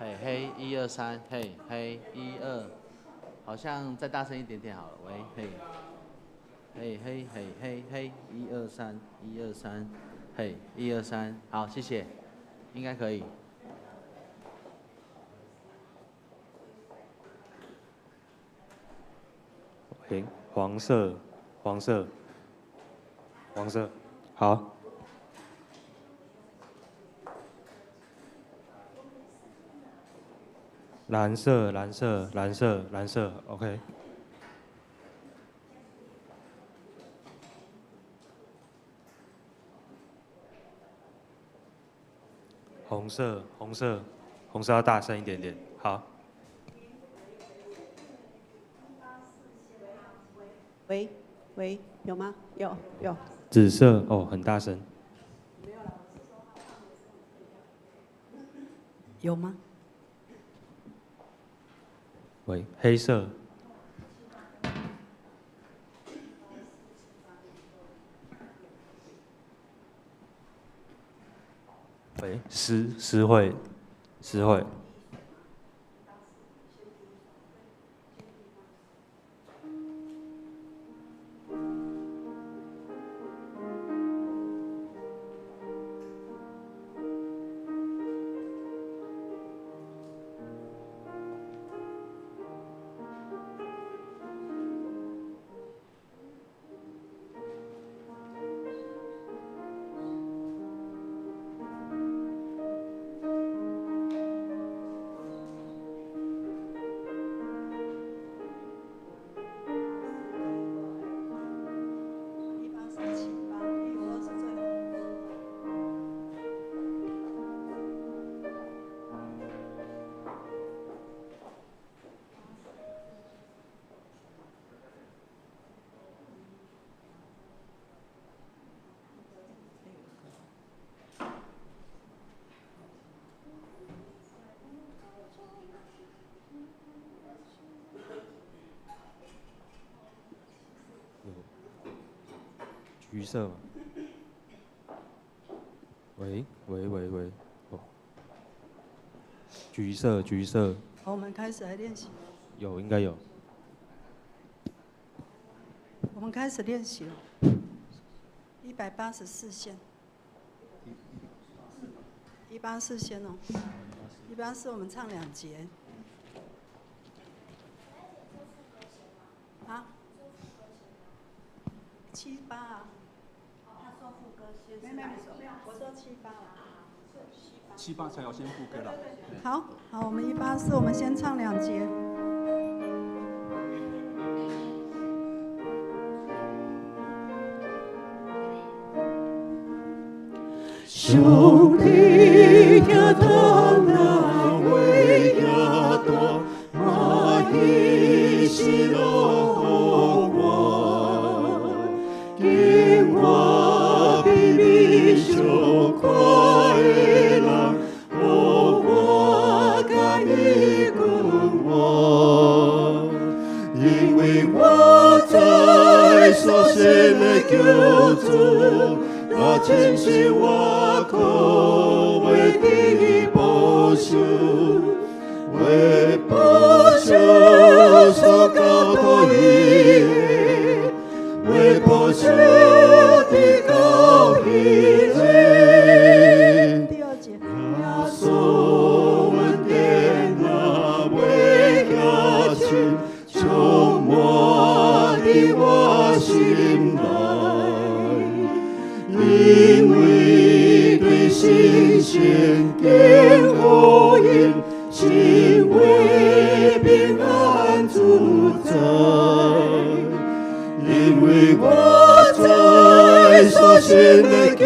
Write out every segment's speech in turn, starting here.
嘿嘿，一二三，嘿嘿，一二，好像再大声一点点好了。喂，嘿，嘿嘿嘿嘿嘿，一二三，一二三，嘿，一二三，好，谢谢，应该可以。喂，黄色，黄色，黄色，好。蓝色，蓝色，蓝色，蓝色，OK。红色，红色，红色要大声一点点，好。喂喂，有吗？有有。紫色哦，很大声。有吗？喂，黑色。喂，诗慧，诗慧。橘色吗？喂喂喂喂，哦，橘色橘色。好，我们开始来练习。有，应该有。我们开始练习了。184线。184线哦。184，我们唱两节。啊？七八啊。没没没，我说七八啊。七八才要先副歌了。好好，我们184，我们先唱两节。兄弟呀，当那为呀多，马伊西罗光，经我比比上快乐，予我甲你君王，因为我知所信的救主，那真是我可为的保守，为保守所交托伊的，为保守的到彼日。第二节。耶稣恩典啊，为遐深，充满伫我心内。因为对信心见福音，是为平安自在。因为我知所信的救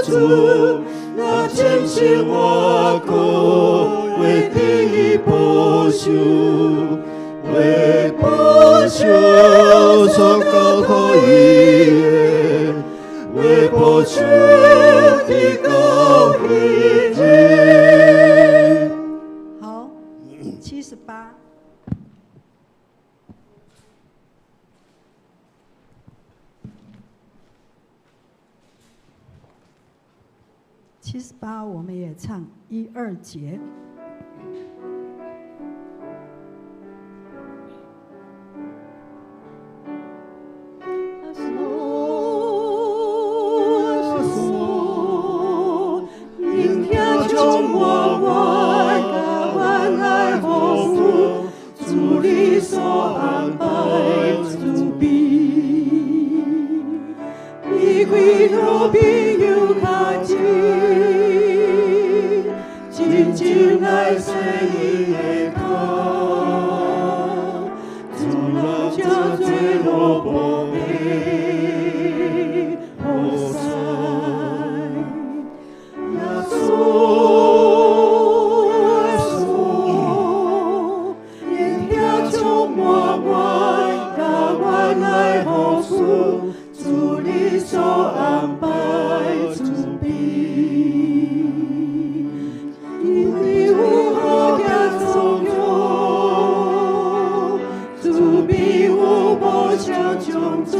主，那真是我可为的保守，为保守所交托伊的，为保守的到彼日。好，78。78，我们也唱一二节。來服侍，主你所安排準備。離開路朋友較近，真正來洗伊的跤，主人這做路婆的好婿。耶穌，耶穌，因疼充滿我，甘願來服侍，主你所安排準備。因為有好行作用，慈悲有無相將做，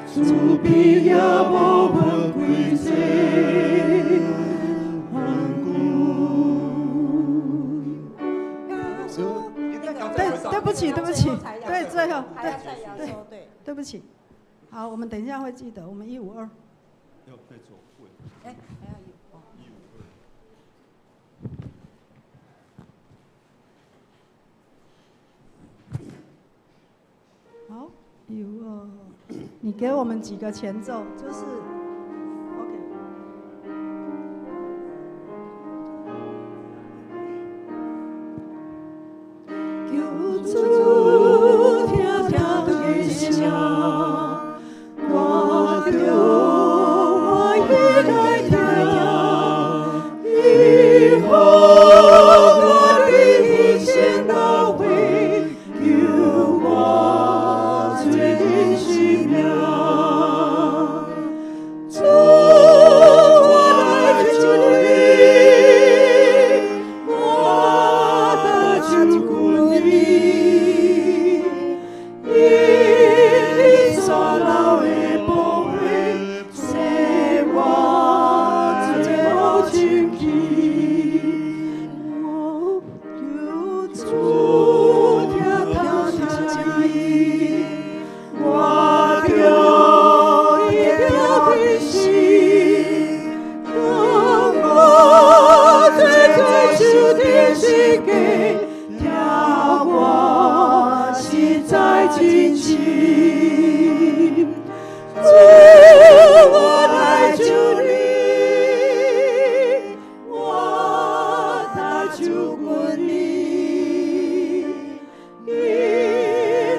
慈悲也無分貴賤貧窮。對，對不起，對不起，對，最後，還要再壓對縮，對。對不起。好，我們等一下會記得，我們152。要再走位。哎，還要有哦。152。好，152，你給我們幾個前奏，就是，OK。求主聽聽的聲，我著歡喜來聽，伊予我的一生流血，救我罪人性命。主，我來求你，我的救君你，因你所流的寶血，洗我罪惡清氣。我求主聽聽聲音，我著伊的開始，當我罪罪受釘十架，疼我實在真深。主，我來求你，我大求君你，因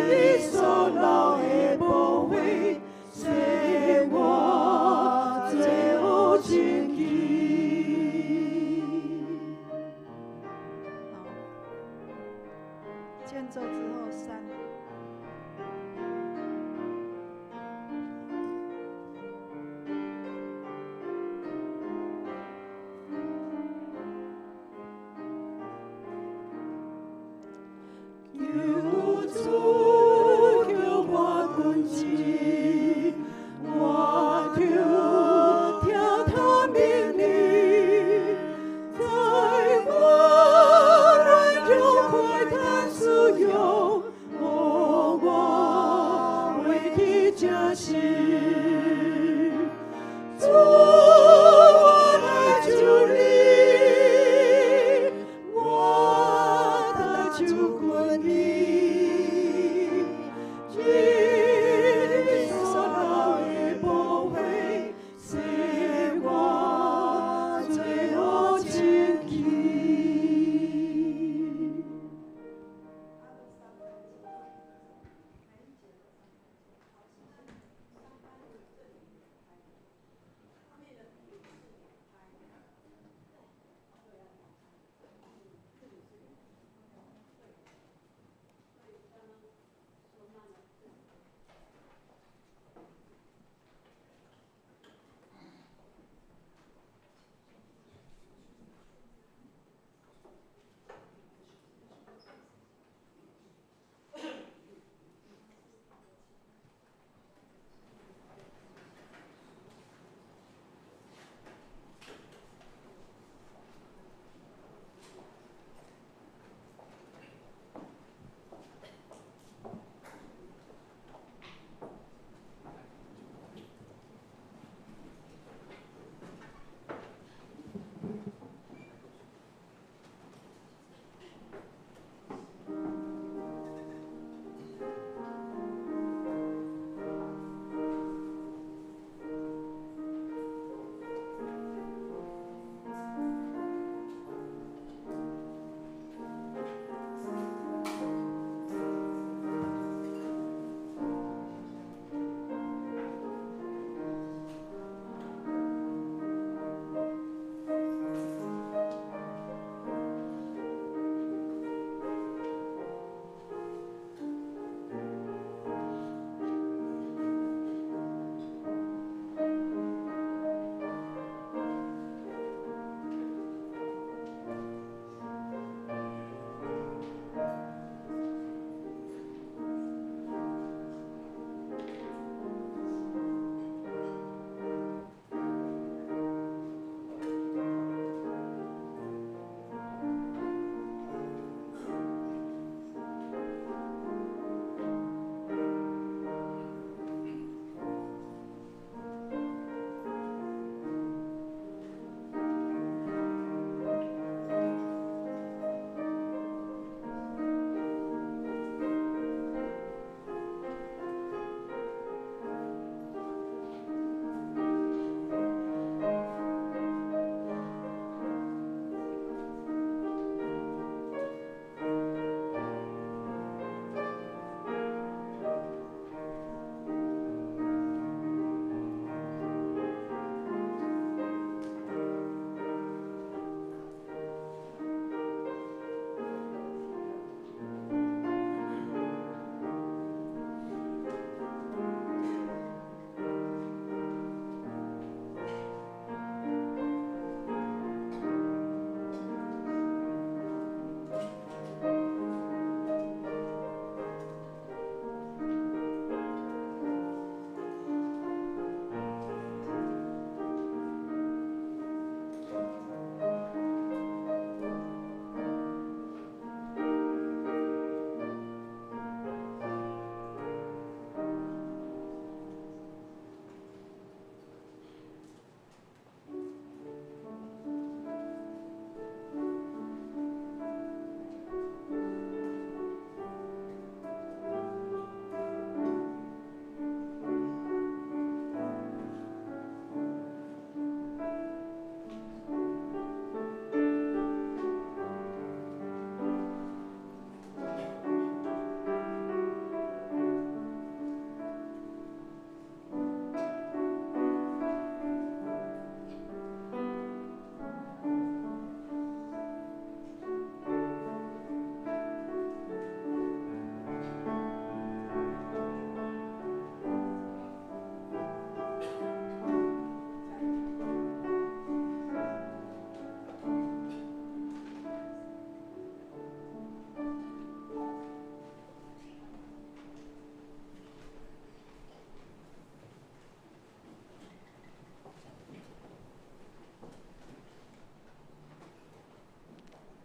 你所流的寶血，洗我罪惡清氣。好，間奏之後三。求主叫我根基，我著聽他命令，在我軟弱快嘆自由，予我為你正實。主，我來求你，我的救君你。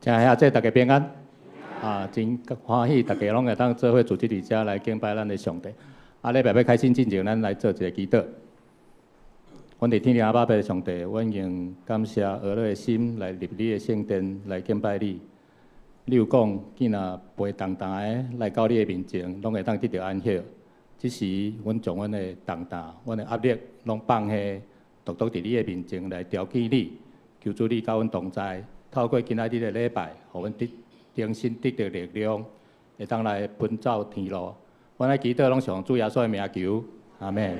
亲爱的兄弟，大家平安。啊，真歡喜，大家攏會當做伙組織佇遮來敬拜咱的上帝。啊，禮拜欲開始進前，咱來做一个祈禱。阮佇天頂阿爸父上帝，阮用感謝和樂的心來入你的聖殿來敬拜你。你有講，囝若背重擔的來到你的面前，攏會當得著安息。這時，阮將阮的重擔、阮的壓力，攏放下，獨獨佇你的面前來朝見你，求主你佮阮同在，透過今仔日的禮拜，予阮得重新得著力量，會當來奔走天路。阮來祈禱，攏是奉主耶穌的名求，阿們。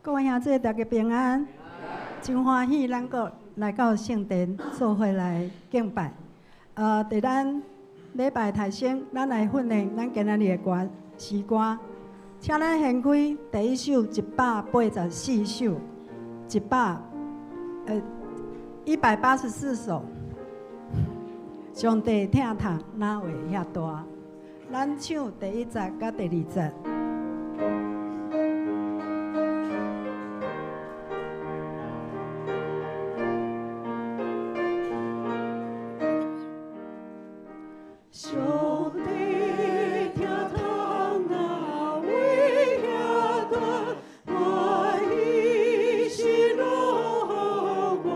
各位兄弟，大家平安，真歡喜，咱閣來到聖殿做伙來敬拜。佇咱禮拜頭先，咱來訓練咱今仔日的歌詩歌，請咱掀開第一首184首，184首。上帝疼痛哪會遐大？咱唱第一節佮第二節。上帝疼痛哪會遐大？我伊是落我，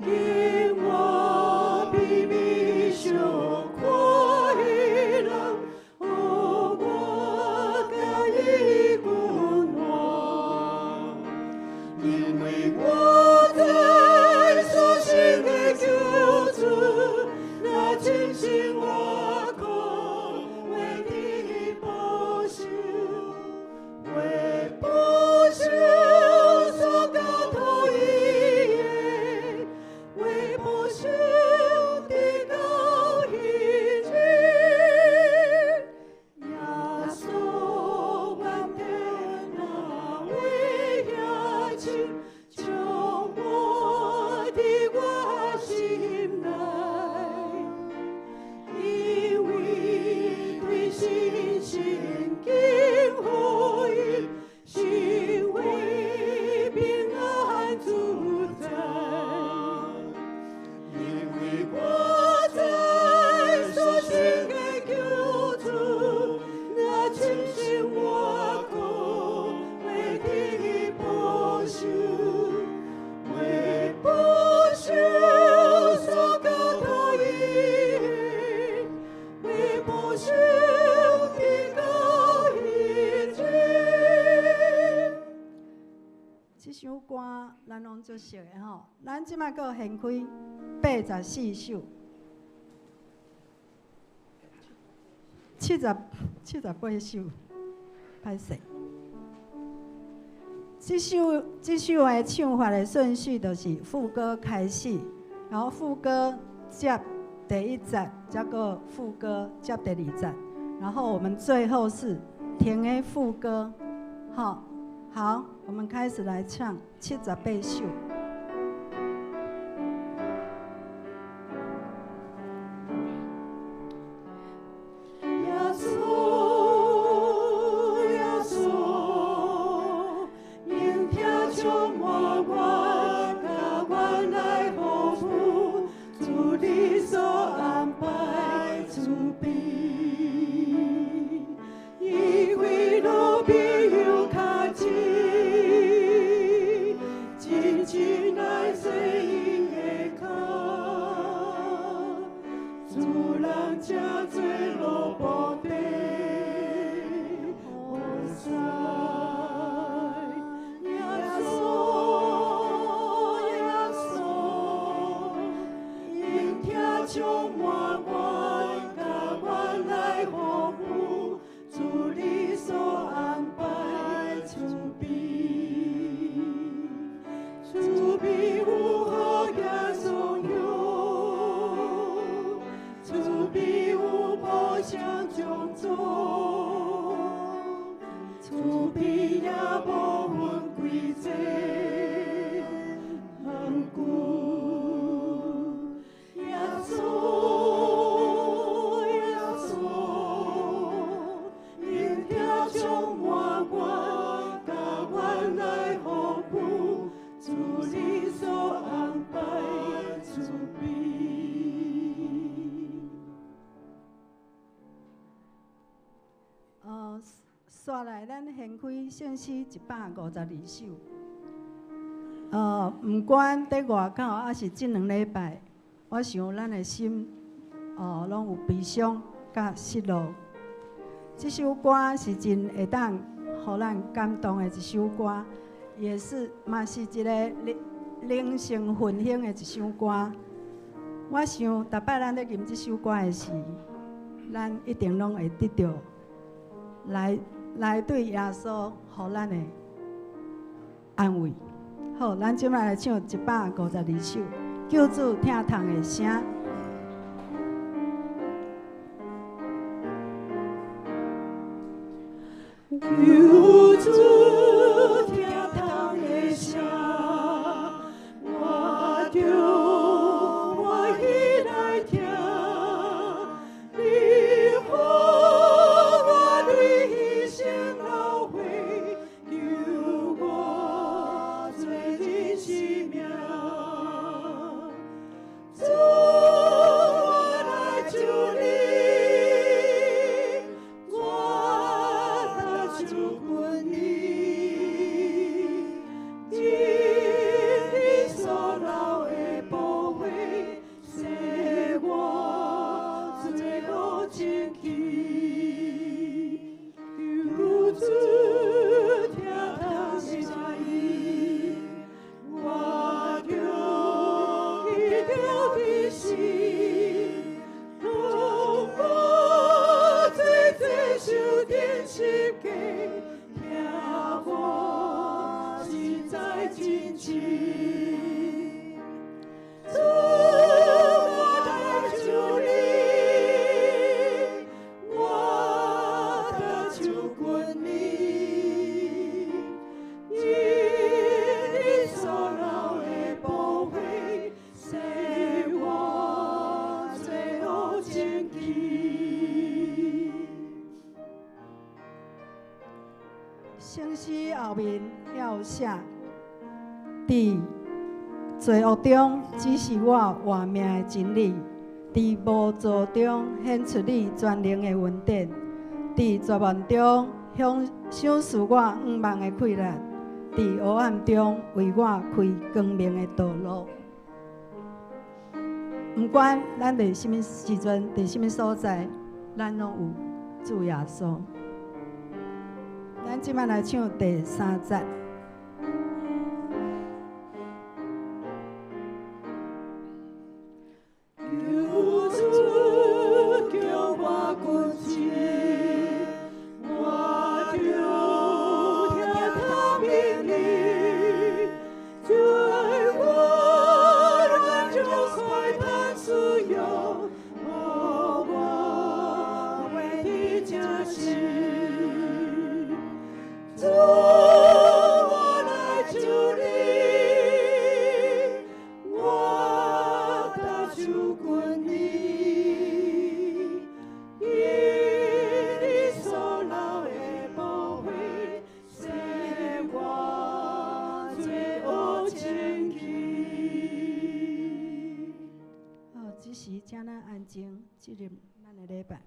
今我比比上快乐，予我佮伊君王，因為我知所信的救主。真心我可為你保守，為保守所交託伊的，為保守直到彼日。耶穌，阮天哪會遐深，充滿佇我心內。因為對信心敬福音，是為平安主宰。因為我知所信的救主，若親身我可為你保守，為保守所交託伊的，為保守直到彼日。這首歌咱攏足熟的吼，咱這擺閣掀開84首，78首，歹勢。這首的唱法的順序就是副歌開始，然後副歌接第一節，再閣副歌接第二節，然後我們最後是停的副歌，好，好，我們開始來唱78首。耶穌，耶穌，因疼充滿我，共阮來服務，主你所安排儲備，因為路比有較近，真真來洗因的跤，主人正做路布地好驶。耶穌，耶穌，因疼充滿阮，共阮來服務，主你所安排儲備，儲備有好耶穌有，儲備有寶相將做，儲備也無分貴賤，恆久。煞來，咱掀開聖詩152首。毋管佇外口，抑是這兩禮拜，我想咱的心，攏有悲傷佮失落。這首歌是真會當予咱感動的一首歌，也是嘛是一个靈性奮興的一首歌。我想，逐擺咱咧吟這首歌的時，咱一定攏會得著來對耶穌予咱的安慰。好，咱這擺來唱152首《救主疼痛的聲》。救主疼痛的聲，我著歡喜來聽。你予我淚牺牲流血，救我罪人性命。主，我來求你，我求你，因你所流的寶血，洗我罪惡清氣。求主疼痛的聲音，我著記著的心，當我罪罪受釘十架，疼我實在真深。主，我來求你，我的求君你，因你所流的寶血，洗我罪惡清氣。聖詩後面還有寫，佇罪惡中指示我活命的真理，佇無助中顯出你全能的恩典，佇絕望中賞賜我向望的氣力，佇黑暗中為我開光明的道路。毋管咱佇啥物時陣，佇啥物所在，咱攏有主耶穌。咱這擺來唱第三節。求主叫我堅持，我著聽他命令，罪我就快盼自由，予我活得真實。主，我來求你，我的求君你，因你所流的寶血，洗我罪惡清氣。好，這時請咱安靜進入咱的禮拜。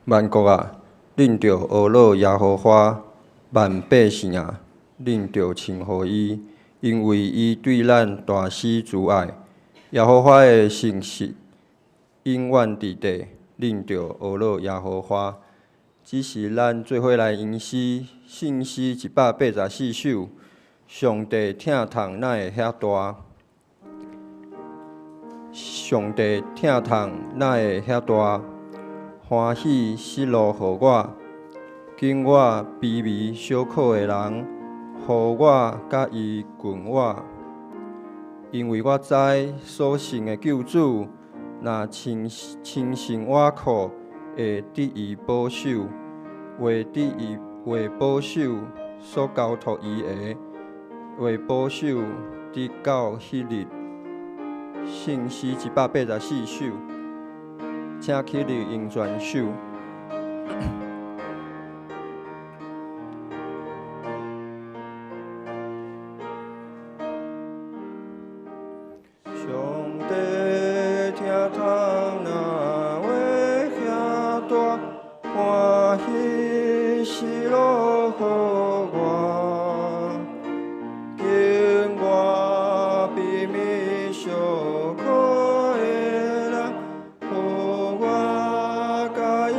萬國啊，恁著呵咾耶和華；萬百姓啊，恁著稱呼伊，因為伊對咱大施慈愛。耶和華的誠實永遠佇地，恁著呵咾耶和華。這是咱做伙來吟詩，聖詩184首。上帝疼痛哪會遐大？上帝疼痛哪會遐大？歡喜失落予我，緊我卑微小可的人，予我佮伊近我。因為我知所信的救主，若親親身倚靠，會得伊保守，會得伊會保守所交託伊的，會保守直到彼日。聖詩184首，請起立用全首。上帝疼痛哪會遐大，歡喜喜樂予我，經我卑微小可的人，予我佮伊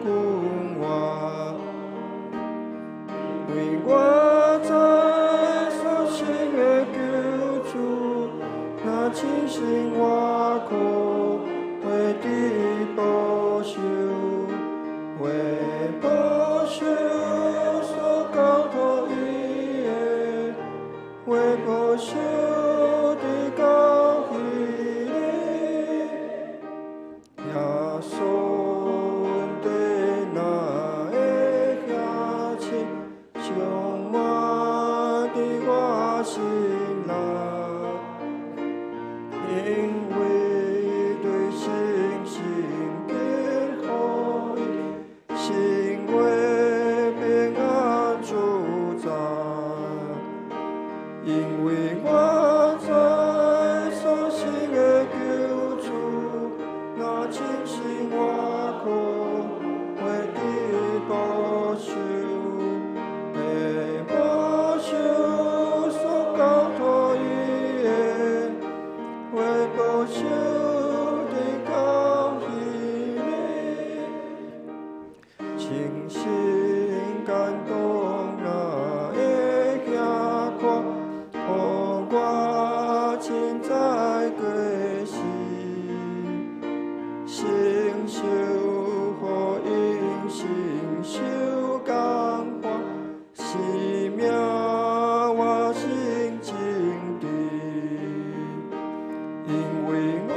近我，為我知所信的救主，若親身倚靠，會得保守，會保守所交託伊的，會保守直到彼日。耶穌恩典哪會遐深，充滿佇我心內。因為對信心敬予伊，成為平安主宰。因為我知所信的救主，若親身倚靠，會得保守，會保守所交託伊的，會保守直到彼日。清心感動哪會遐闊，予我凊知過時，承受予因承受共歡，生命活成真治。因為我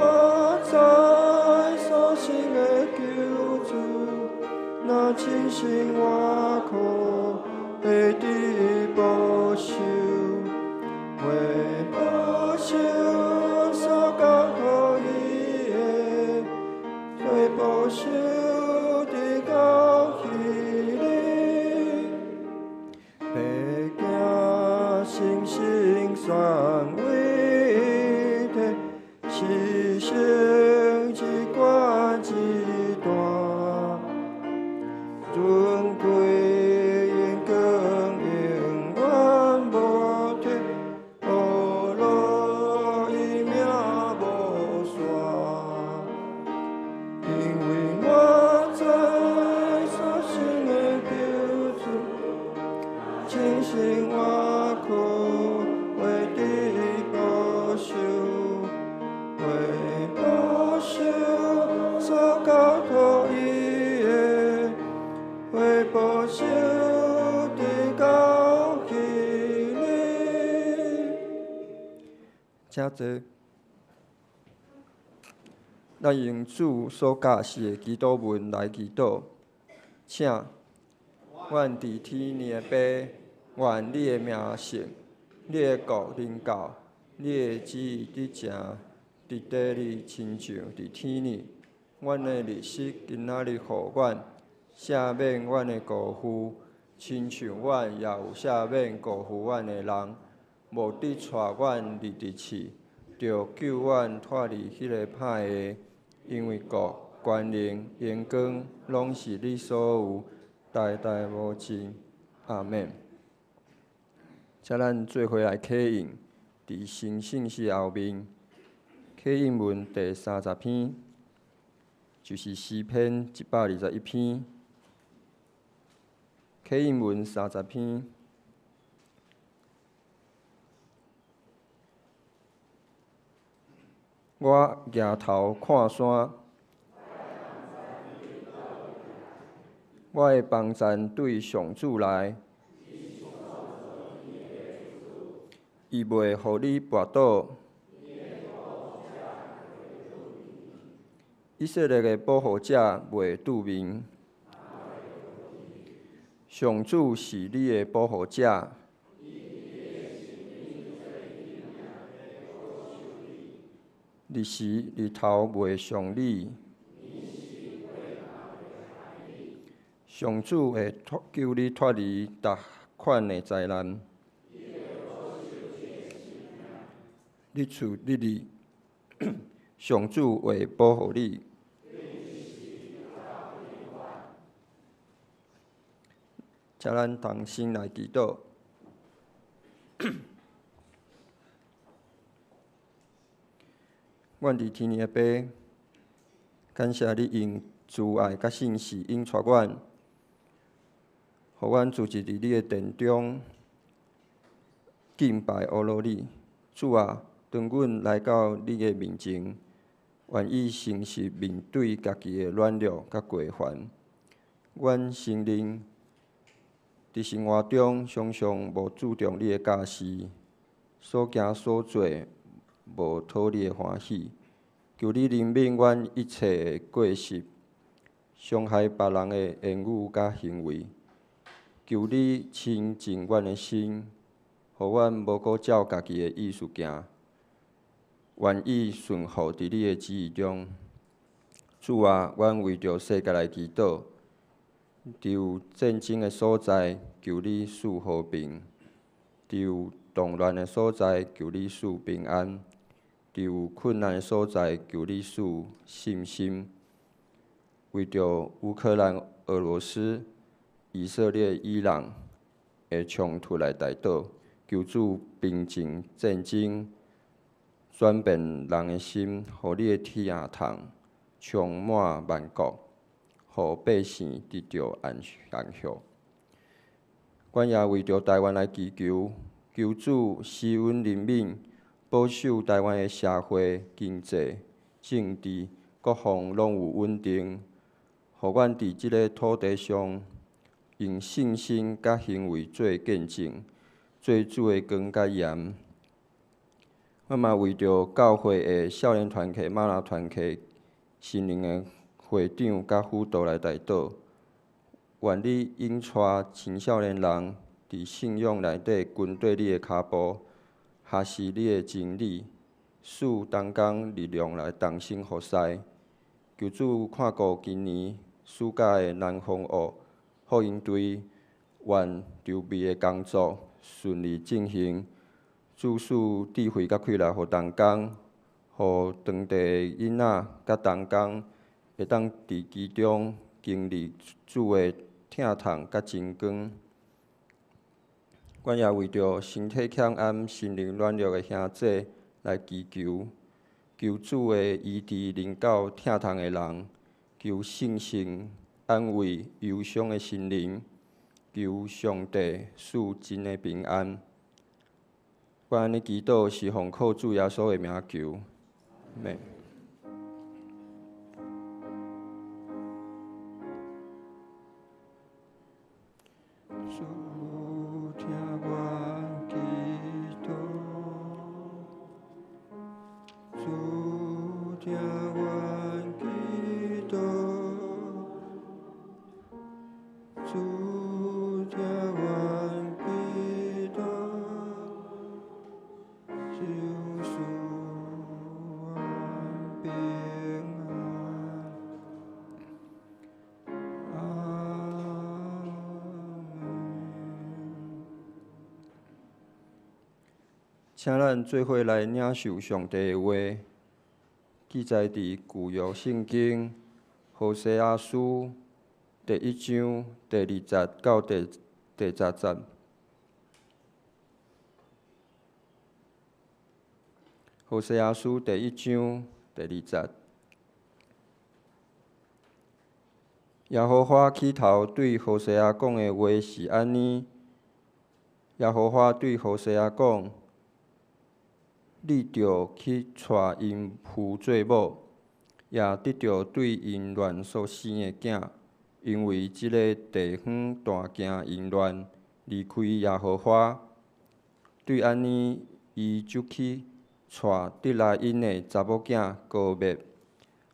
知所信的救主，若親身倚靠，會得保守，會保守所交託伊的，會保守直到彼日。白行成聖三位一體，是聖至懸至大，尊貴榮光永遠無退，呵咾伊名無煞。因為我知所信的救主，親身倚靠，會得保守，會保守所交託伊的，會保守直到彼日。請坐。咱用主所教示的祈禱文來祈禱，請阮佇天的父，願你的名聖，你的國臨到，你的旨意得成，佇地裡親像佇天裡。阮的日食今仔日予阮，赦免阮的過負，親像阮也有赦免過負阮的人，無得帶阮入佇試，著救阮脫離彼个歹的，因為國、权能、荣光，攏是你所有，代代無盡。阿們。請咱做伙來啟應，佇成聖詩後面，啟應文第30篇，就是詩篇121篇。啟應文三十篇。我舉頭看山，我的幫贊對上主來，伊袂予你跋倒。以色列的保護者袂拄面。上主是你的保護者。日時日頭袂傷你。上主會救你脫離逐款的災難。日出日日，上主會保護你。請咱同心來祈禱。阮佇天的父，感謝你用慈愛佮信實引帶阮，予阮聚集佇你的殿中敬拜阿羅你。主啊，當阮來到你的面前，願意誠實面對家己的軟弱佮過犯。阮承認，佇生活中常常無注重你的教示，所行所做無討你的歡喜。求你憐憫阮一切的過失，傷害別人的言語佮行為。求你清淨阮的心，予阮無閣照家己的意思行，願意順服佇你的旨意中。主啊，阮為著世界來祈禱，佇有戰爭的所在，求你賜和平；佇有動亂的所在，求你賜平安；佇有困難的所在，求你賜信心。為著烏克蘭、俄羅斯、以色列、伊朗的衝突來代禱，求主平靜戰爭，轉變人的心，予你的疼痛充滿萬國，予百姓得著安息。阮也為著台灣來祈求，求主施恩憐憫，保守台灣的社會、經濟、政治各方攏有穩定，予阮佇這个土地上用信心佮行為做見證，做主的光佮鹽。我嘛為著教會的少年團契、瑪納團契新年的會長佮輔導來代禱，願你引帶青少年人佇信仰內底跟綴你的跤步，學習你的真理，賜同工力量來同心服侍。求主看顧今年暑假的南方學福音隊，願籌備的工作順利進行。主賜智慧佮氣力，予同工，予當地的囡仔佮同工會當佇其中經歷主的疼痛佮真光。阮也為著身體欠安、心靈軟弱的兄弟來祈求，求主的醫治臨到疼痛的人，求信心安慰憂傷的心靈，求上帝賜真的平安。我按呢祈禱是奉靠主耶穌的名求，阿們。主聽阮祈禱，主聽阮祈禱，主聽阮祈禱，求賜阮平安。阿們。請咱做伙來領受上帝的話，記載佇舊約聖經何西阿书第一章第二节到第十节。何西阿书第一章第二节。耶和华起头对何西阿讲的话是按呢。耶和华对何西阿讲：你著去娶淫妇做某，也得著对淫乱所生的囝，因为这个地方大行淫乱，离开耶和华。对按呢，伊就去娶得来𪜶的查某囝膏抹。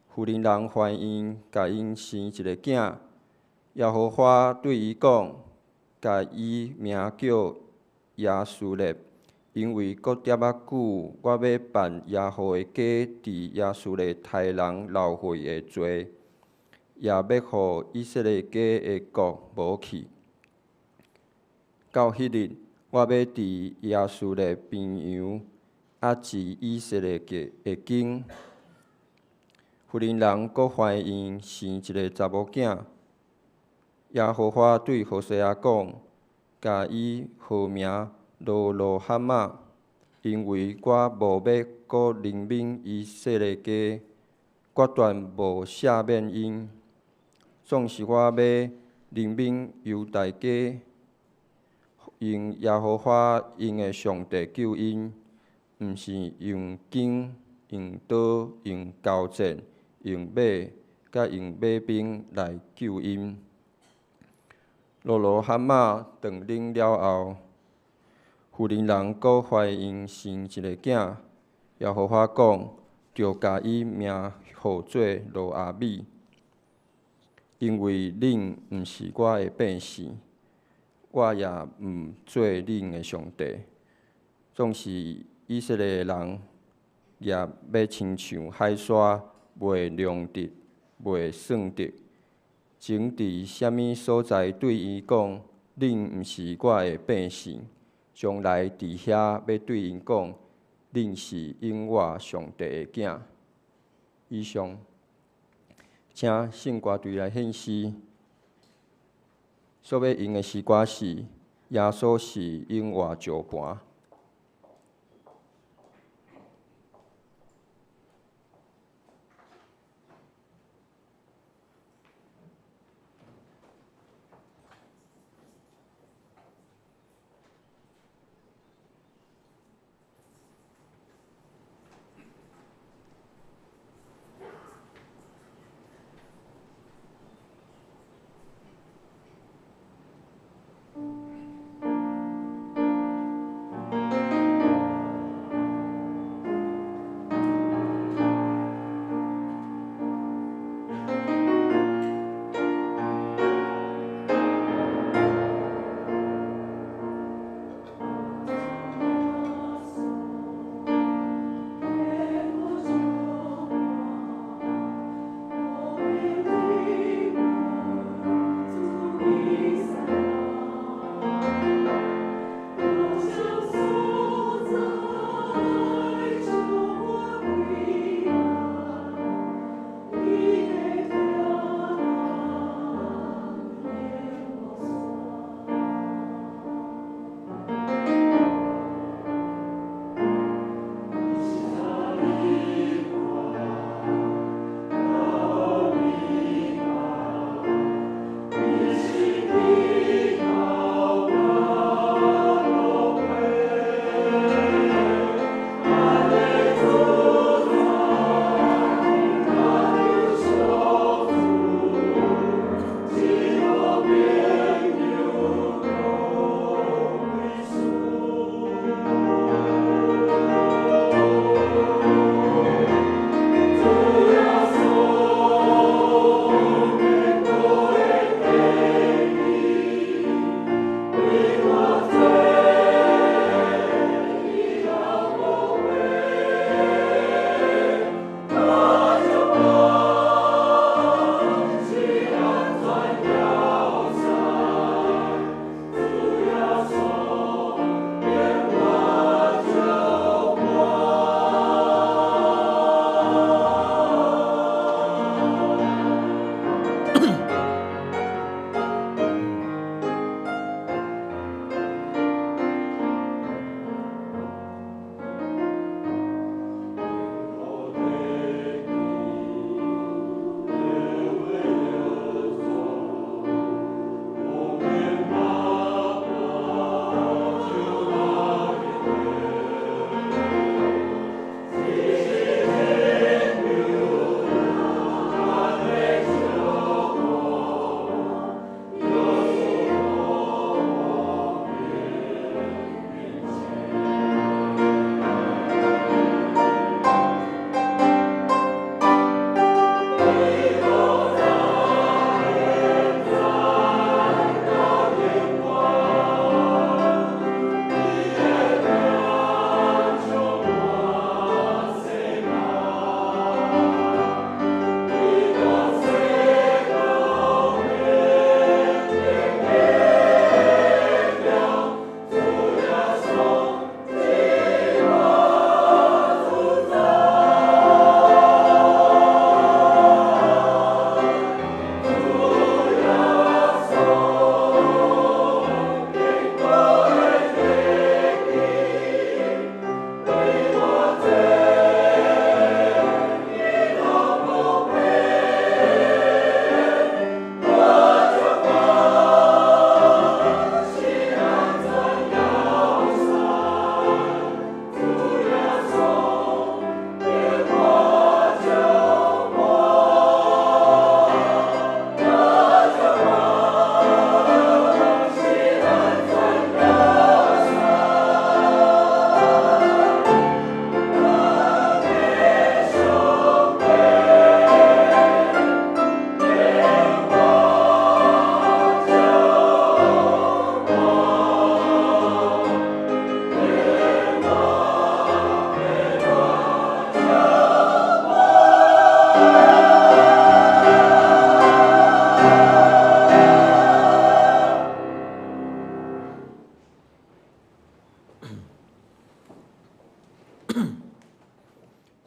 妇人人怀孕，共𪜶生一个囝。耶和华对伊讲：共伊名叫耶斯列，因为阁点仔久，我欲办耶和华的家伫耶斯列刣人流血的罪，也欲予以色列家的国无去。到彼日，我欲伫耶斯列平阳压制以色列的根。妇人人阁怀孕生一个查某囝。耶和华对何西阿讲：共伊号名罗罗哈玛，因为我无欲阁怜悯以色列家，决断无赦免𪜶。总是我欲怜悯犹大家，用耶和华𪜶的上帝救𪜶，毋是用弓、用刀、用钩箭、用马、佮用马兵来救𪜶。罗罗哈玛断奶了后，妇人人阁怀孕生一个囝。耶和华讲：著共伊名号做罗阿米，因为恁毋是我的百姓，我也毋做恁的上帝。总是以色列人业欲亲像海沙，袂量得，袂算得。曾伫啥物所在对伊讲：恁毋是我的百姓，将来伫遐欲对𪜶讲：恁是永活上帝的囝。以上，请圣歌队来献诗。所欲用的诗歌是《耶稣是永活石磐》。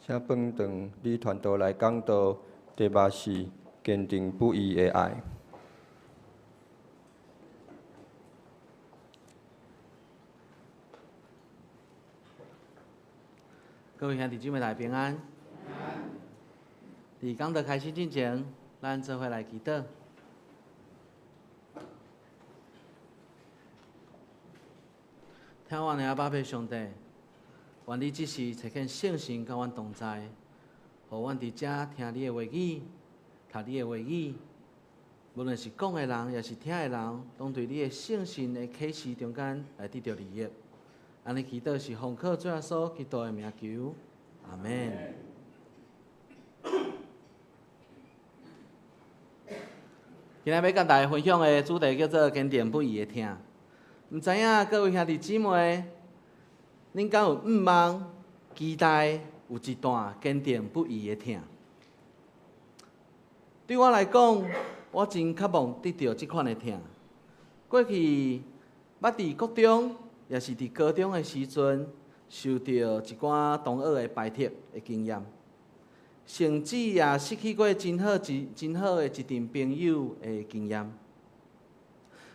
請轉轉李傳道來講道，題目是堅定不移的愛。各位兄弟姊妹，大家平安。佇講道開始之前，咱做伙來祈禱。疼阮的阿爸父上帝，願你這時差遣聖神佮阮同在，予阮佇遮聽你的話語，讀你的話語。無論是講的人，抑是聽的人，攏對你的聖神的啟示中間來得著利益。按呢祈禱是奉靠主耶穌基督的名求，阿們。今仔欲佮大家分享的主題叫做堅定不移的疼。毋知影各位兄弟姊妹，恁敢有向望、期待有一段堅定不移的疼？對我來講，我真渴望得著這款的疼。過去捌佇國中，也是佇高中的時陣，受著一寡同學的排斥的經驗，甚至也失去過真好一真好的一陣朋友的經驗。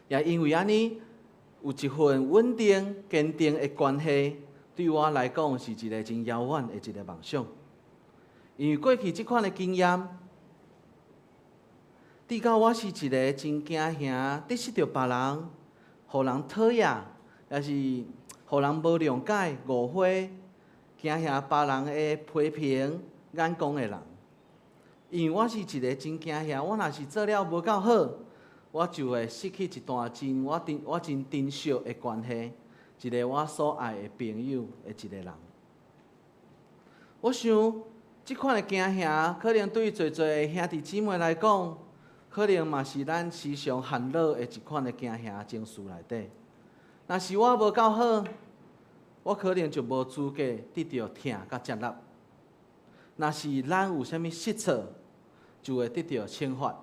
也因為按呢，有一份穩定、堅定的關係，對我來講是一個真遙遠的一個夢想。因為過去這款的經驗，直到我是一個真驚嚇得失著別人，予人討厭，抑是予人無諒解、誤會，驚嚇別人的批評眼光的人。因為我是一個真驚嚇，我若是做了無夠好，我就會失去一段真我珍我真珍惜的關係，一個我所愛的朋友的一個人。我想，這款的驚嚇，可能對濟濟的兄弟姊妹來講，可能嘛是咱時常陷落的一款的驚嚇情緒內底。若是我無夠好，我可能就無資格得著疼佮接納。若是咱有啥物失錯，就會得著懲罰。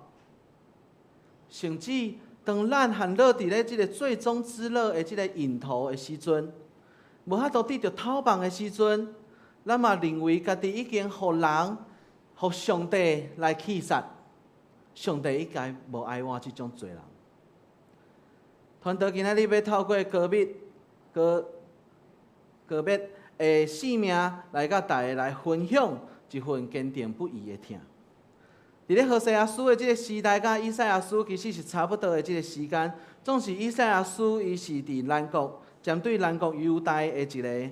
甚至當咱陷落佇咧這个罪中之樂的這个癮頭的時陣，無法度得著透放的時陣，咱嘛認為家己已經予人、予上帝來棄殺，上帝應該無愛我這種罪人。傳道今仔日欲透過歌篾、歌歌篾的性命來佮大家來分享一份堅定不移的疼。佇咧何西阿書的這个時代，佮以賽亞書其實是差不多的這个時間。總是以賽亞書，伊是佇南國，針對南國猶大的一个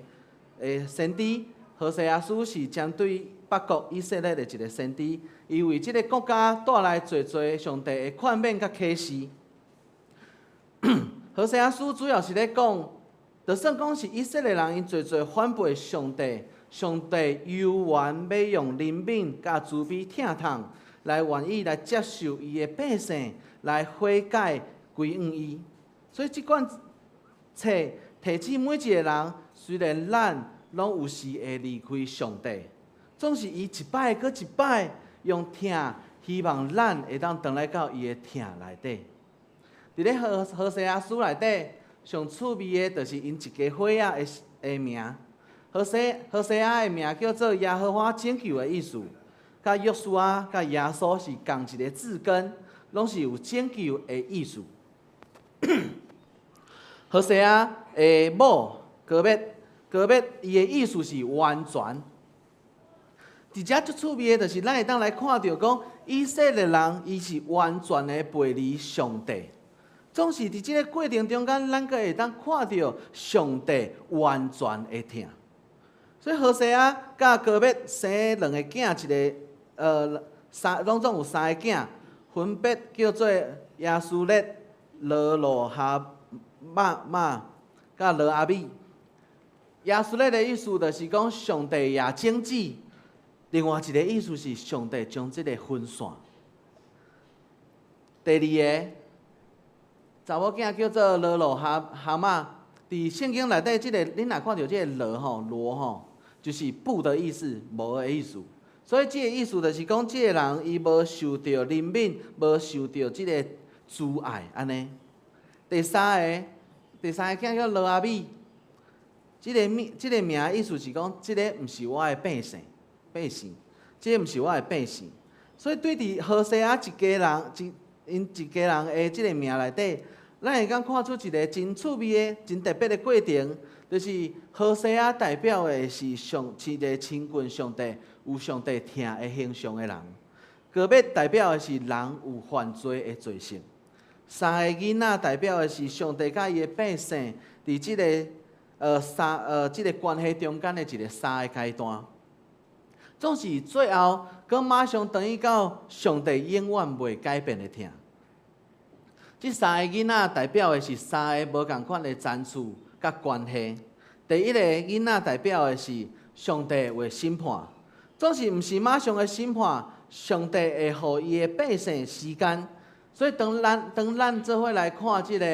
的先知；何西阿書是針對北國以色列的一个先知。伊為這个國家帶來濟濟上帝的勸勉佮啟示。何西阿書主要是咧講，就算講是以色列人，𪜶濟濟反背上帝，上帝猶原欲用憐憫佮慈悲疼痛，來願意來接受伊的百姓，來悔改歸向伊。所以這款冊提醒每一個人，雖然咱攏有時會離開上帝，總是伊一擺閣一擺用疼，希望咱會當轉來到伊的疼內底。佇咧何何西阿書內底，上趣味的，就是𪜶一家伙仔的的名。何西何西阿的名叫做耶和華拯救的意思，佮約書亞佮耶穌是仝一个字根，攏是有拯救的意思。何西阿的某歌篾，歌篾伊的意思是完全。佇遮足趣味的，就是咱會當來看著講，以色列人伊是完全的背離上帝。總是佇這个過程中間，咱閣會當看著上帝完全的疼。所以何西阿佮歌篾生兩个囝，一个三，攏總有三个囝，分別叫做耶書列、羅路哈瑪瑪佮羅阿米。耶書列的意思就是講上帝也整治，另外一个意思是上帝將這个分散。第二个查某囝叫做羅路哈哈瑪，佇聖經內底，這个恁若看著這个羅吼羅吼，就是不的意思，無的意思。所以這个意思就是講，這个人伊無受著憐憫，無受著這个慈愛，按呢。第三个，第三个囝叫羅阿米，這个名，這个名意思是講，這个毋是我的百姓，百姓，這个毋是我的百姓。所以對佇何西阿一家人，一𪜶一家人的這个名內底，咱會當看出一个真趣味的、真特別的過程，就是何西阿代表的是上一个親近上帝、有上帝疼的形象的人。歌抹代表的是人有犯罪的罪性。三个囡仔代表的是上帝佮伊的百姓佇這个三這个關係中間的一个三个階段。總是最後，閣馬上轉去到上帝永遠袂改變的疼。這三個囡仔代表的是三个無仝款的層次佮關係。第一个囡仔代表的是上帝會審判，總是毋是馬上的審判，上帝會予伊的百姓時間。所以當咱做伙來看這個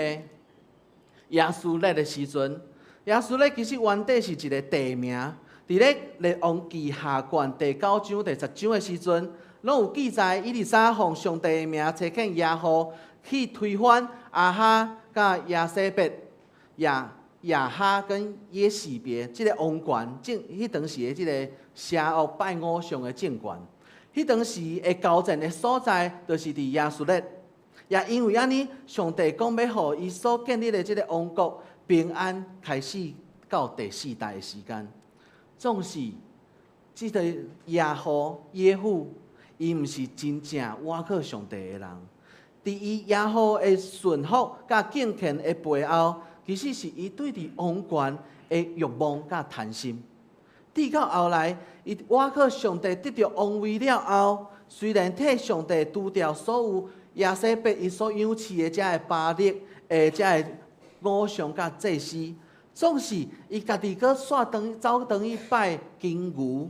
耶斯列的時陣，耶斯列其實原底是一个地名。佇咧列王紀下卷第九章第十章的時陣，攏有記載，以利沙奉上帝的名差遣耶戶去推翻亞哈佮耶洗別、亞哈跟耶洗別這个王權，政彼當時的這个邪惡拜偶像的政權。彼當時的交戰的所在，就是佇耶斯列。也因為按呢，上帝講欲予伊所建立的這个王國平安開始到第四代的時間。總是這个耶戶耶戶，伊毋是真正倚靠上帝的人。佇伊耶戶的順服佮敬虔的背後，其實是伊對佇王權的欲望佮貪心。直到後來，伊倚靠上帝得著王位了後，雖然替上帝除掉所有耶洗別伊所養飼的這个巴力的這个偶像佮祭司，總是伊家己閣煞轉走轉去拜金牛、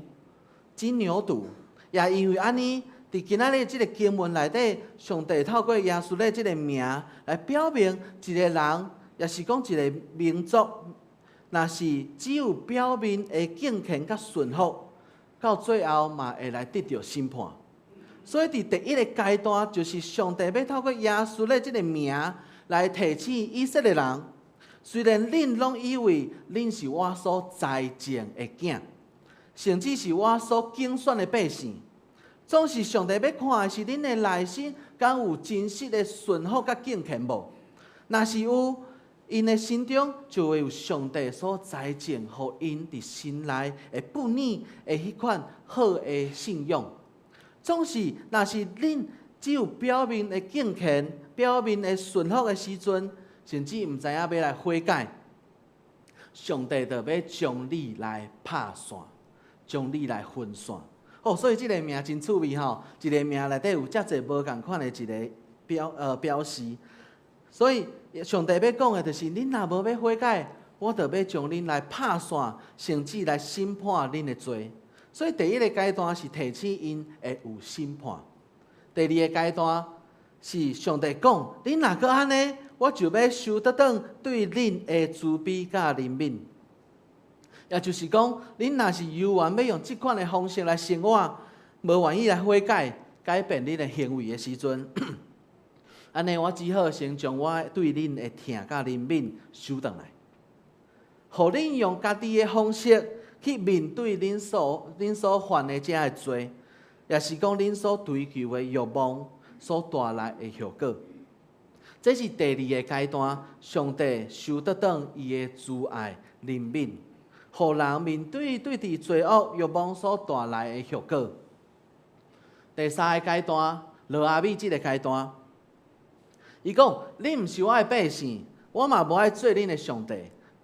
金牛犢，也因為按呢，佇今仔日這个經文內底，上帝透過耶斯列這个名來表明一个人，也是講一个民族，若是只有表面的敬虔佮順服，到最後嘛會來得著審判。所以佇第一个階段，就是上帝欲透過耶斯列這个名來提醒以色列人。雖然恁攏以為恁是我所栽種的囝，甚至是我所揀選的百姓，總是上帝欲看的是恁的內心敢有真實的順服佮敬虔無？若是有，𪜶的心中就會有上帝所栽種予𪜶佇心內會不逆的彼款好的信仰。總是，若是恁只有表面的敬虔、表面的順服的時陣，甚至毋知影欲來悔改，上帝就欲將你來拍散，將你來分散。哦，所以這个名真趣味吼，一个名內底有遮濟無仝款的一个表示。所以上帝欲講的就是，恁若無欲悔改，我就欲將恁來拍散，甚至來審判恁的罪。所以第一个階段是提醒𪜶會有審判。第二个階段是上帝講，恁若閣按呢，我就欲收倒轉對恁的慈悲佮憐憫。也就是講，恁若是猶原欲用這款的方式來生活，無願意來悔改、改變恁的行為的時陣，按呢我只好先將我對恁的疼佮憐憫收轉來，予恁用家己的方式去面對恁所犯的這个罪，也是講恁所追求的欲望所帶來的後果。這是第二个階段，上帝收倒轉伊的慈愛憐憫，予人面對對佇罪惡欲望所帶來的後果。第三个階段，羅阿米這个階段，伊講：恁毋是我的百姓，我嘛無愛做恁的上帝。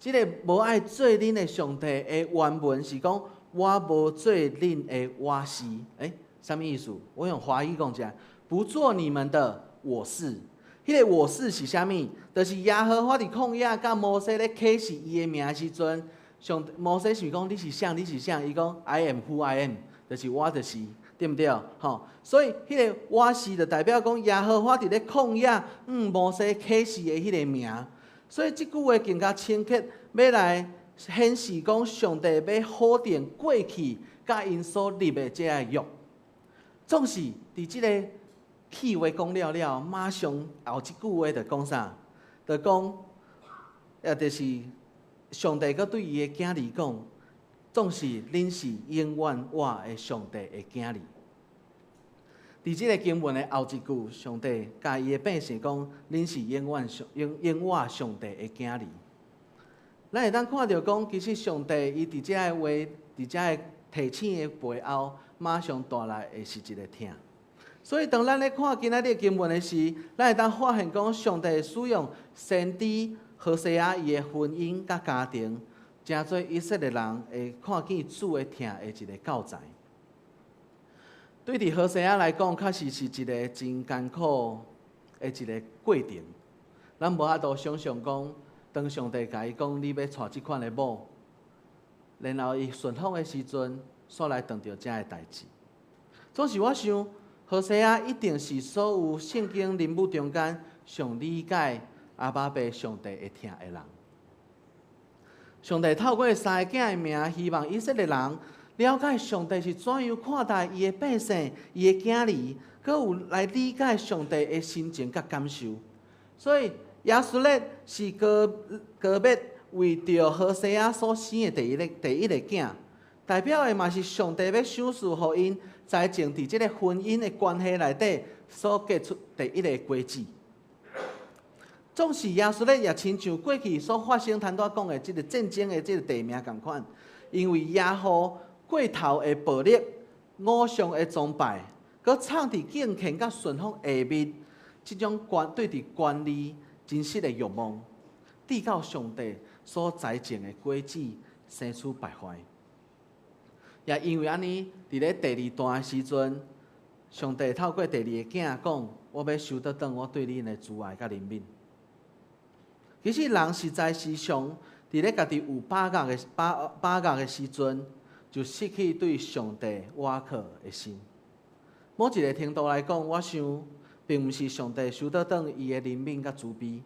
這个無愛做恁的上帝的原文是講，我無做恁的我是。欸，啥物意思？我用華語講一下，不做你們的我是。彼个我是是啥物？就是耶和華佇曠野佮摩西咧啟示伊的名時陣，上摩西是講你是啥？你是啥？伊講 I am who I am，就是我就是，對毋對？吼，所以彼个我是就代表講耶和華佇咧曠野，摩西啟示的彼个名。所以這句話更加深刻，欲來顯示講上帝欲否定過去佮𪜶所立的這个約。總是佇這个氣話講了了，馬上後一句話就講啥？就講，也就是上帝閣對伊的囝兒講：總是恁是永遠我的上帝的囝兒。佇這個經文的後一句，上帝共伊的百姓講：恁是永遠上永永我上帝的囝兒。咱會當看著講，其實上帝伊佇這个話，佇這个提醒的背後，馬上帶來的是一個疼。所以當咱咧看今仔日經文的時，咱會當發現講，上帝使用先知何西阿伊的婚姻佮家庭，成做以色列人會看見主的疼的一個教材。對佇何西阿來講，確實是一個真艱苦的一個過程。咱無法度想像講，當上帝共伊講你欲娶這款的某，然後伊順服的時陣，煞來碰著這的代誌。總是我想，何西阿一定是所有聖經人物中間上理解阿爸父上帝的疼的人。上帝透過三个囝的名，希望以色列人了解上帝是怎樣看待伊的百姓、伊的囝兒，閣有來理解上帝的心情佮感受。所以耶斯列是歌歌篾為著何西阿所生的第一個囝，代表的嘛是上帝欲賞賜予𪜶在前佇這个婚姻的關係內底所結出第一个果子。總是耶斯列也親像過去所發生頭拄仔講的這个戰爭的這个地名仝款，因為耶戶過頭的暴力、偶像的崇拜，閣藏佇敬虔佮順服下面，這種權對佇權力真實的欲望，直到上帝所栽種的果子生出敗壞。也因為按呢，佇咧第二段的時陣，上帝透過第二個囝講：我欲收倒轉我對恁的慈愛佮憐憫。其實人實在時常佇咧家己有把握的時陣，就失去對上帝倚靠的心。某一個程度來講，我想並毋是上帝收倒轉伊的憐憫佮慈悲，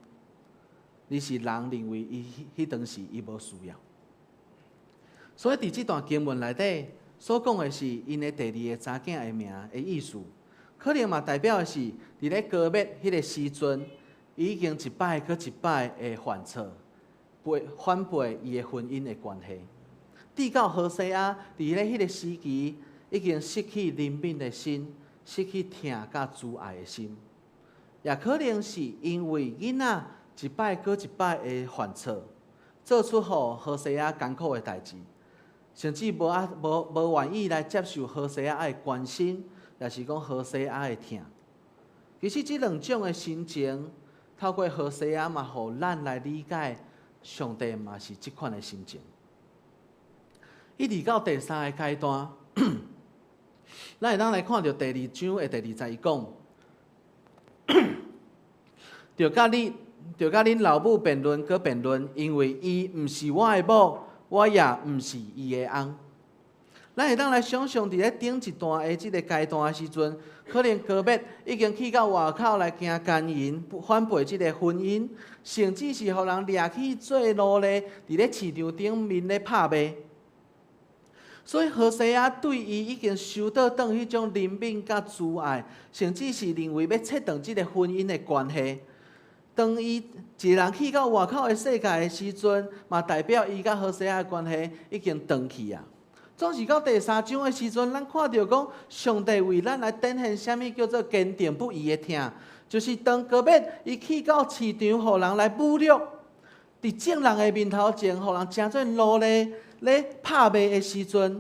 而是人認為伊彼當時伊無需要。所以佇這段經文內底所講的是𪜶的第二个查囝的名的意思，可能嘛代表的是佇咧歌篾彼个時陣，伊已經一擺閣一擺的犯錯，背反背伊的婚姻的關係，直到何西阿佇咧彼个時期已經失去憐憫的心，失去疼佮慈愛的心，也可能是因為囡仔一擺閣一擺的犯錯，做出予何西阿艱苦的代誌，甚至無啊無無願意來接受何西阿的關心，也是講何西阿的疼。其實這兩種的心情，透過何西阿嘛，予咱來理解上帝嘛是這款的心情。一直到第三个階段，咱會當來看著第二章的第二節，伊講，著佮你，著佮恁老母辯論，閣辯論，因為伊毋是我的某，我也毋是伊的翁。咱會當來想像，佇咧頂一段的這个階段的時陣，可能歌篾已經去到外口來行姦淫，反背這个婚姻，甚至是予人掠去做奴隸，佇咧市場頂面咧拍賣。所以何西阿對伊已經收倒轉彼種憐憫佮慈愛，甚至是認為欲切斷這个婚姻的關係。當伊一个人去到外口的世界的時陣，嘛代表伊佮何西阿的關係已經斷去啊。總是到第三章的時陣，咱看著講上帝為咱來展現啥物叫做堅定不移的疼，就是當歌篾伊去到市場，予人來侮辱，佇眾人的面頭前，予人成做奴隸咧拍賣的時陣，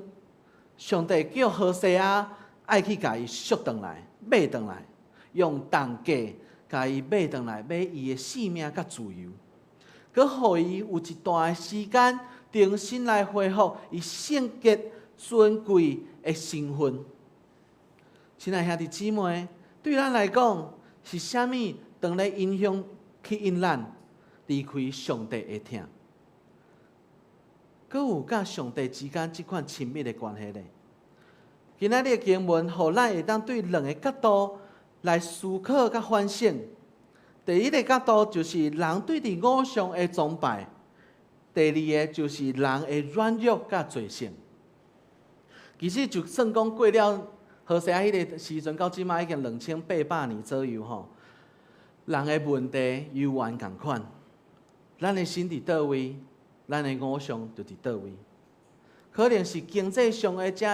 上帝叫何西阿愛去共伊贖轉來、買轉來，用重價共伊買轉來，買伊的性命佮自由，閣予伊有一段的時間重新來恢復伊聖潔尊貴的身份。親愛兄弟姊妹，對咱來講是啥物？當咧影響吸引咱離開上帝的疼，閣有佮上帝之間這款親密的關係咧？今仔日的經文，予咱會當對兩个角度來思考佮反省。第一个角度就是人對佇偶像的崇拜；第二个就是人的軟弱佮罪性。其實就算講過了何西阿彼个時陣，到這馬已經2800年左右吼，人的問題猶原仝款。咱的心佇佗位，咱的偶像就佇佗位。可能是經濟上的遮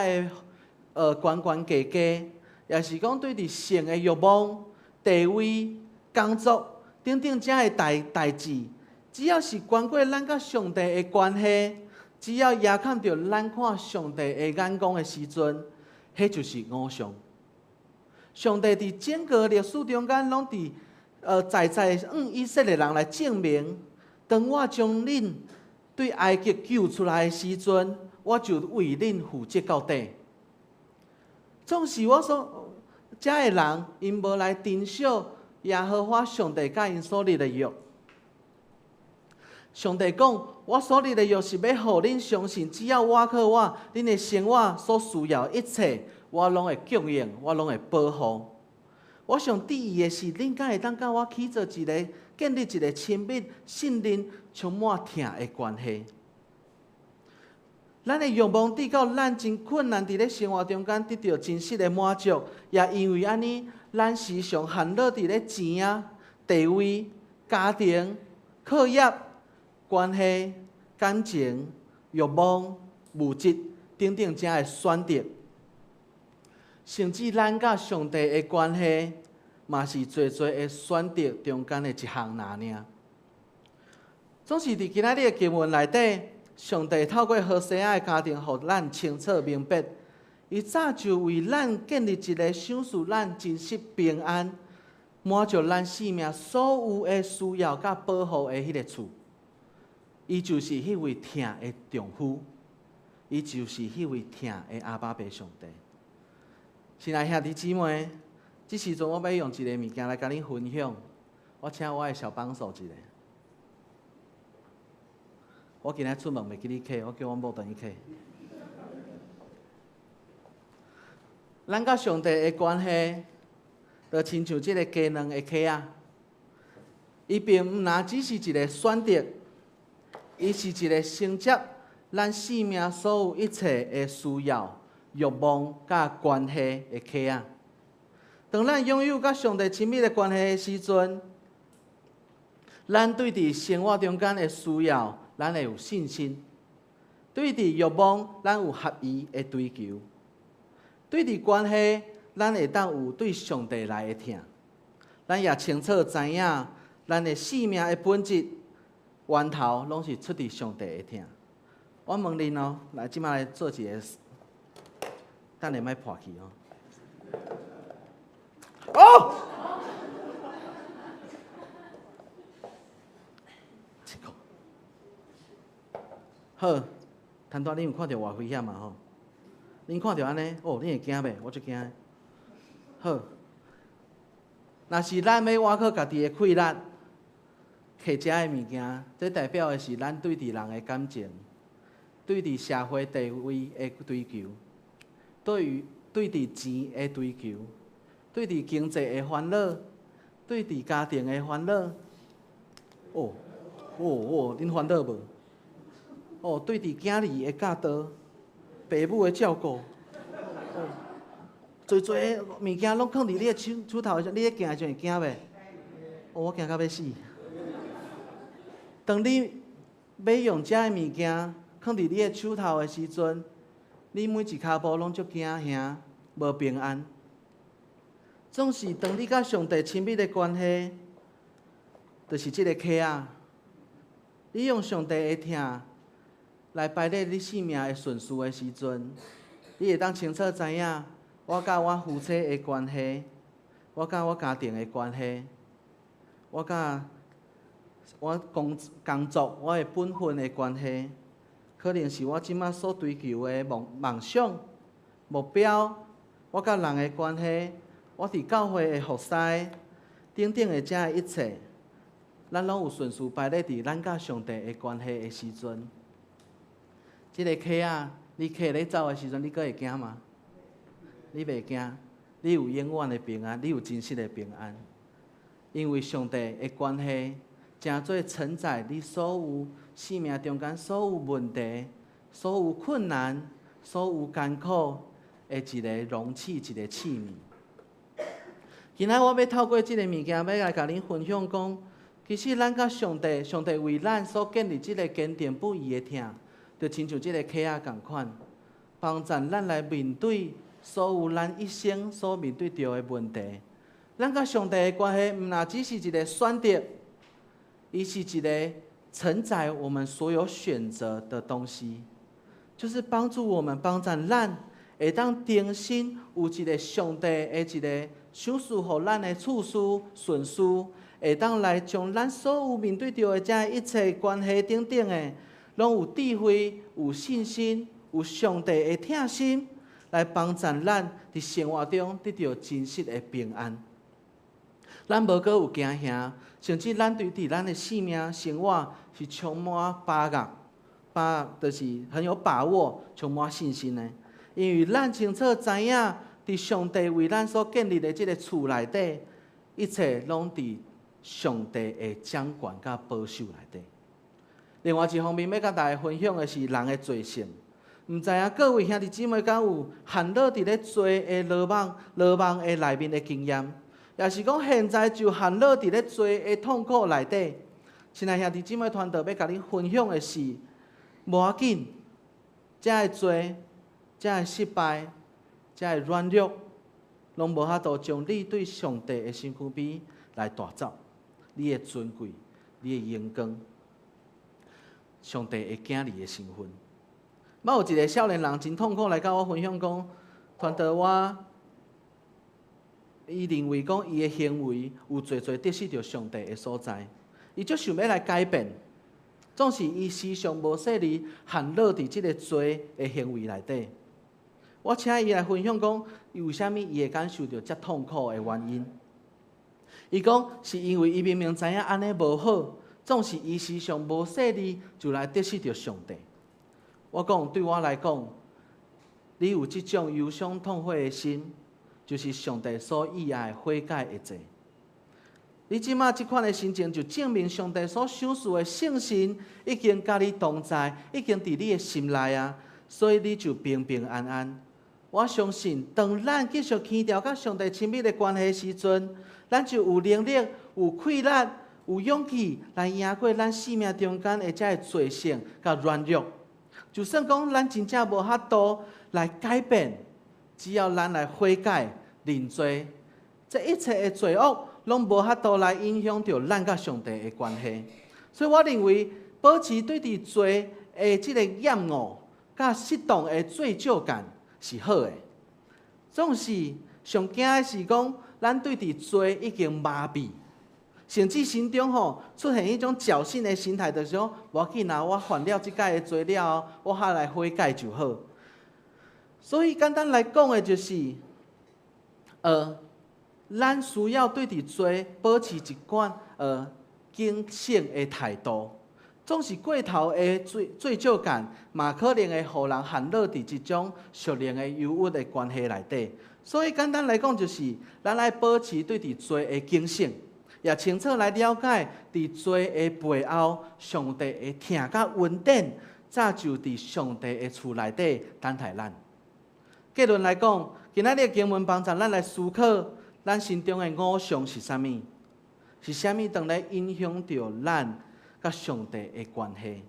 个懸懸低低，抑是講對佇性的慾望、地位、工作等等遮个代誌，只要是關過咱佮上帝的關係，只要遮蓋著咱看上帝的眼光的時陣，彼就是偶像。上帝佇整個歷史中間，攏佇在在向以色列人來證明，當我將恁對埃及救出來的時陣，我就為恁負責到底。總是我所遮的人，𪜶無來珍惜耶和華上帝佮𪜶所立的約。上帝講，我所立的約是欲予恁相信，只要倚靠我，恁的生活所需要的一切，我攏會供應，我攏會保護。我上注意的是，恁敢會當佮我起做一个建立一个親密、信任、充滿疼的關係。咱的慾望直到咱真困難，佇咧生活中間得著真實的滿足，也因為按呢，咱時常陷落佇咧錢啊、地位、家庭、課業、關係、感情、慾望、物質等等遮的選擇，甚至咱佮上帝的關係，嘛是濟濟的選擇中間的一項爾。總是佇今仔日的經文內底，上帝透過何西阿的家庭，予咱清楚明白，伊早就為咱建立一个賞賜咱真實平安、滿足咱生命所有的需要佮保護的彼个厝。伊就是彼位疼的丈夫，伊就是彼位疼的阿爸父上帝。親愛兄弟姊妹，這時陣我欲用一个物件來共恁分享，我請我的小幫手一下。我今仔出門袂記得揢，我叫阮某轉去揢。咱佮上帝的關係，就親像這个雞卵的殼仔，伊並毋若只是一个選擇，伊是一个承接咱生命所有一切的需要、慾望佮關係的殼仔。當咱擁有佮上帝親密的關係的時陣，咱對佇生活中間的需要，咱會有信心；對佇慾望，咱有合宜的追求；對佇關係，咱會當有對上帝來的疼。咱也清楚知影，咱的生命的本質源頭攏是出佇上帝的疼。我問恁哦，來，這擺來做一个，等下莫破去哦。哦！這個好，陳大，恁有看著偌危險嘛吼？恁看著按呢，哦，恁會驚袂？我足驚的。好，若是咱欲倚靠家己的氣力，摕遮的物件，這代表的是咱對佇人的感情，對佇社會地位的追求，對於對佇錢的追求，對佇經濟的煩惱，對佇家庭的煩惱。哦，哦哦，恁煩惱無？哦，對佇囝兒的教導，爸母的照顧，哦，濟濟物件攏囥佇你的手頭的時陣，你咧行的時陣會驚袂？哦，我驚到欲死。當你欲用遮的物件囥佇你的手頭的時陣，你每一跤步攏足驚嚇，無平安。總是當你佮上帝親密的關係，就是這个殼仔，你用上帝的疼來排列你生命的順序的時陣，你會當清楚知影，我佮我夫妻的關係，我佮我家庭的關係，我佮我工作我的本分的關係，可能是我這擺所追求的夢想、目標，我佮人的關係，我佇教會的服侍等等的遮一切，咱攏有順序排列佇咱佮上帝的關係的時陣。這个殼仔，你揢咧走的時陣，你閣會驚嗎？你袂驚，你有永遠的平安，你有真實的平安，因為上帝的關係，成做承載你所有生命中間所有問題、所有困難、所有艱苦的一个容器、一个器皿。今仔我欲透過這个物件，欲來共恁分享講，其實咱佮上帝，上帝為咱所建立這个堅定不移的疼，就親像這个鞋仔仝款，幫助咱來面對所有咱一生所面對著的問題。咱佮上帝的關係，毋若只是一个選擇，伊是一个承載我們所有選擇的東西，就是幫助我們，幫助咱會當重新有一个上帝的一个賞賜予咱的次序順序，會當來將咱所有面對著的這一切關係等等的，攏有智慧、有信心、有上帝的疼心，來幫助咱佇生活中得著真實的平安。咱無閣有驚嚇，甚至咱對佇咱的性命生活是充滿把握，把握就是很有把握，充滿信心的。因為咱清楚知影，佇上帝為咱所建立的這个厝內底，一切攏佇上帝的掌權佮保守內底。另外一方面，欲佮大家分享的是人的罪性。毋知影各位兄弟姊妹敢有陷落佇咧罪的羅網、羅網的內面的經驗，抑是講現在就陷落佇咧罪的痛苦內底。親愛兄弟姊妹傳道欲共恁分享的是，無要緊，這个罪、這个失敗、這个軟弱，攏無法度將你對上帝的身軀邊來帶走，你的尊貴、你的榮光，上帝的囝兒的身份。捌有一个少年人真痛苦來佮我分享講，傳道我，伊認為講伊的行為有濟濟得失著上帝的所在，伊足想欲來改變，總是伊時常無細膩陷落佇這个罪的行為內底。我請伊來分享講，伊為啥物伊會感受著遮痛苦的原因。伊講是因為伊明明知影按呢無好，總是伊時常無細膩就來得失著上帝。我講對我來講，你有這種憂傷痛悔的心，就是上帝所喜愛悔改的祭。你這馬這款的心情，就證明上帝所賞賜的聖神已經佮你同在，已經佇你的心內啊，所以你就平平安安。我相信，當咱繼續牽著佮上帝親密的關係時陣，咱就有能力、有氣力、有勇氣來贏過咱生命中間的這个罪性佮軟弱。就算講咱真正無法度來改變，只要咱來悔改、認罪，這一切的罪惡攏無法度來影響著咱佮上帝的關係。所以我認為，保持對佇罪的這个厭惡佮適當的罪疚感是好的。總是上驚的是講，咱對佇罪已經麻痹，甚至心中吼出現彼種僥倖的心態，就是講無要緊啊，我犯了這擺的罪了後，我還來悔改就好。所以簡單來講的就是，咱需要對佇罪保持一貫警醒的態度。總是過頭的罪罪疚感，嘛可能會予人陷落佇這種屬靈的憂鬱的關係內底。所以簡單來講，就是咱愛保持對佇罪的警醒，也清楚來了解佇罪的背後，上帝的疼佮恩典，早就佇上帝的厝內底等待咱。結論來講，今仔日的經文幫助咱來思考，咱心中的偶像是啥物？是啥物當來影響著咱佮上帝的關係？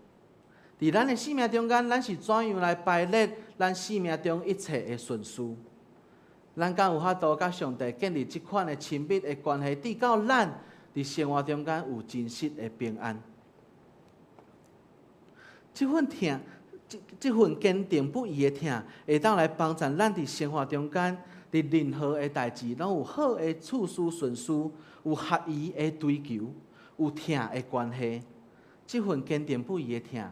佇咱的生命中間，咱是怎樣來排列咱生命中一切的順序？咱敢有法度佮上帝建立這款的親密的關係，直到咱佇生活中間有真實的平安。這份疼，這份堅定不移的疼，會當來幫助咱佇生活中間，佇任何的代誌，攏有好的次序順序，有合宜的追求，有疼的關係。這份堅定不移的疼，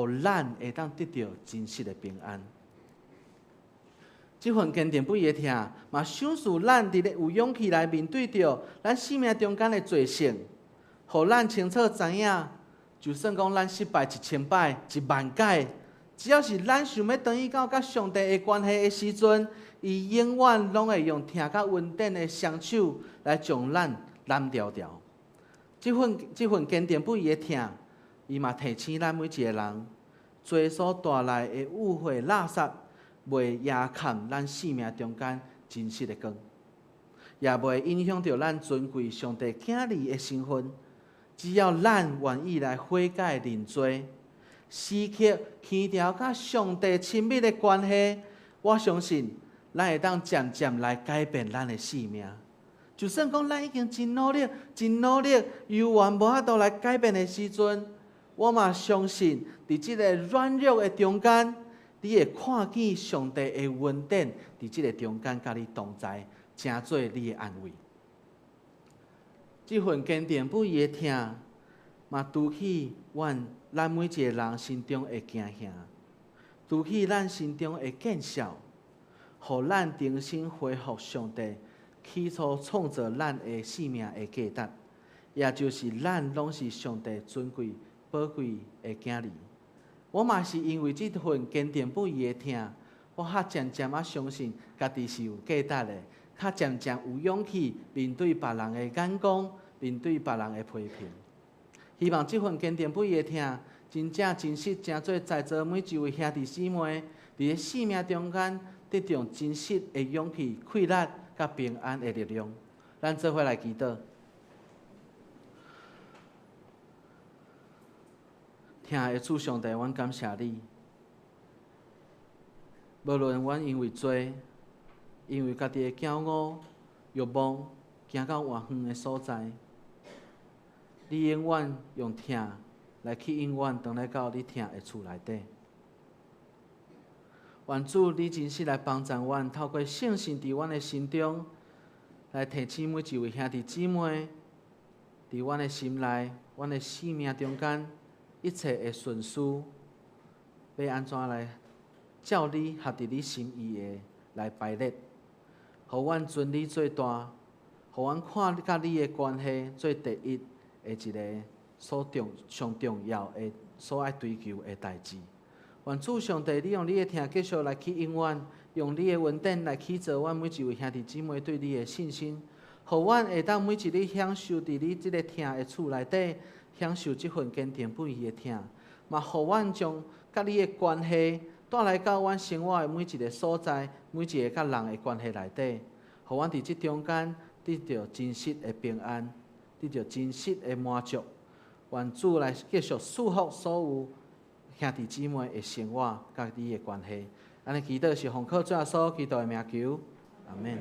予咱會當得著真實的平安。這份堅定不移的疼，嘛賞賜咱佇咧有勇氣來面對著咱生命中間的罪性，予咱清楚知影，就算講咱失敗1000擺、1萬擺，只要是咱想欲轉去到佮上帝的關係的時陣，伊永遠攏會用疼佮恩典的雙手來將咱攬牢牢。這份堅定不移的疼，伊嘛提醒咱每一个人，罪所帶來的污穢垃圾，袂掩蓋咱生命中間真實的光，也袂影響著咱尊貴上帝囝兒的身份。只要咱願意來悔改認罪，時刻牽著佮上帝親密的關係，我相信咱會當漸漸來改變咱的生命。就算講咱已經真努力、真努力，猶原無法度來改變的時陣，我嘛相信，佇這个軟弱的中間，你會看見上帝的恩典，佇這个中間佮你同在，成做你的安慰。這份堅定不移的疼，嘛除去阮咱每一个人心中的驚嚇，除去咱心中的見笑，予咱重新恢復上帝起初創造咱的生命的價值，也就是咱攏是上帝尊貴寶貴的囝兒。我嘛是因為這份堅定不移的疼，我較漸漸仔相信家己是有價值的，較漸漸有勇氣面對別人的眼光，面對別人的批評。希望這份堅定不移的疼，真正真實，成做在座每一位兄弟姊妹，佇咧生命中間得著真實的勇氣、氣力佮平安的力量。咱做伙來祈禱。疼的主上帝，阮感謝你。無論阮因為罪，因為家己的驕傲、欲望，行到偌遠的所在，你永遠用疼來吸引阮，轉來到你疼的厝內底。願主你真實來幫助阮，透過聖神佇阮的心中，來提醒每一位兄弟姊妹，佇阮的心內、阮的生命中間，一切的順序，欲按怎來照你合佇你心意的來排列，予阮尊你做大，予阮看佮你的關係做第一的一个所重上重要的所愛追求的代誌。願主上帝，你用你的疼繼續來吸引阮，用你的恩典來起造阮每一位兄弟姊妹對你的信心，予阮會當每一日享受佇你這个疼的厝內底，享受這份堅定不移的疼，嘛予阮將佮你的關係帶來到阮生活的每一个所在，每一个佮人的關係內底，予阮佇這中間得著真實的平安，得著真實的滿足。願主來繼續祝福所有兄弟姊妹的生活佮你的關係。按呢祈禱是奉靠主耶穌基督的名求，阿們。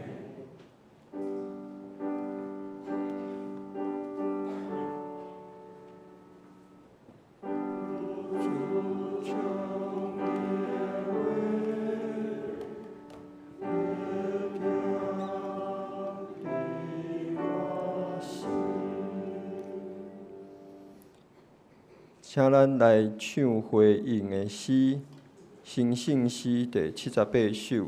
請咱來唱回應的詩，《成聖詩》第78首。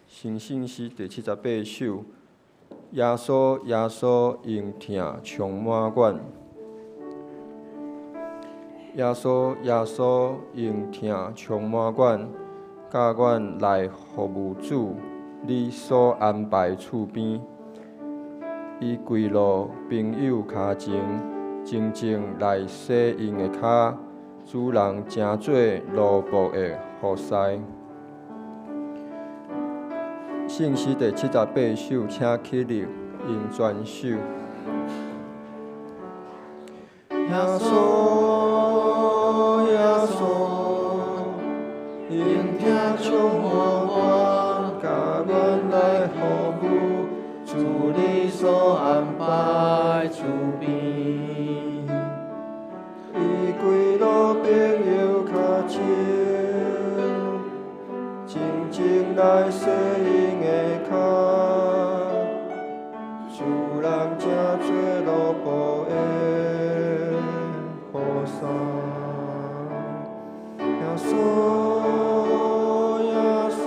成聖詩第78首，耶穌，耶穌，用疼充滿阮。耶穌，耶穌，用疼充滿阮，教阮來服務主，你所安排厝邊。伊跪落朋友跤前，靜靜來洗𪜶的跤，主人成做奴僕的服侍。聖詩第78首，請起立，用全首。耶穌，耶穌，用疼充滿阮，教阮來服務主你所安排厝邊。伊跪落朋友跤前，靜靜來洗𪜶的跤，主人成做奴僕的服侍。耶穌，耶穌，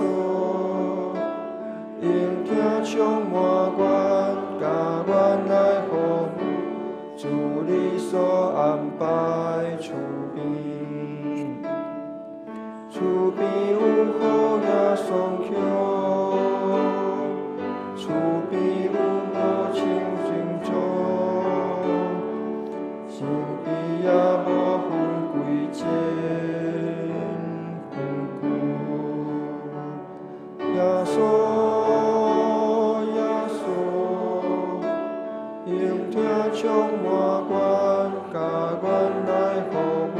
用疼充滿阮，教阮來服務主你所安排厝邊。厝邊有好野桑橋，厝邊有母親心脏，身邊也無分貴賤分久。耶穌，耶穌，用疼充滿阮，教阮來服務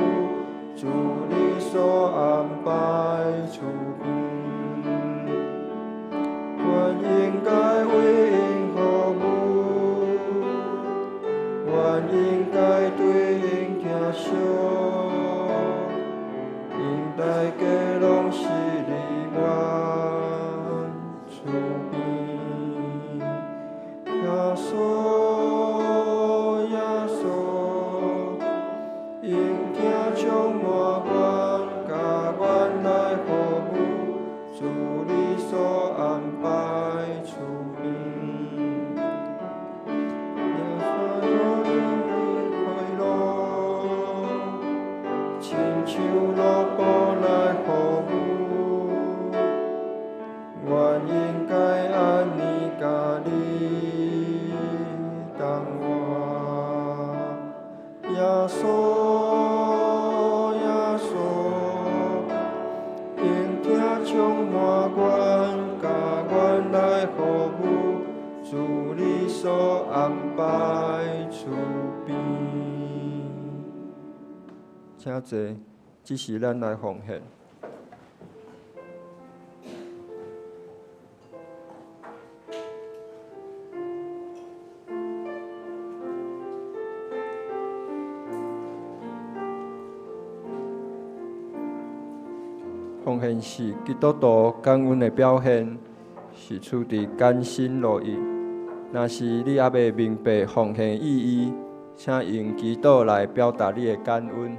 你所安排厝边。耶稣快乐，亲像落雨来服务，我应该按呢佮你同活。耶稣，耶稣，应听充满阮，佮阮来服务，主你所安排厝边。请坐，这时咱来奉献。奉献是基督徒感恩的表现，是出自甘心乐意。若是你犹未明白奉献意义，请用祈祷来表达你的感恩。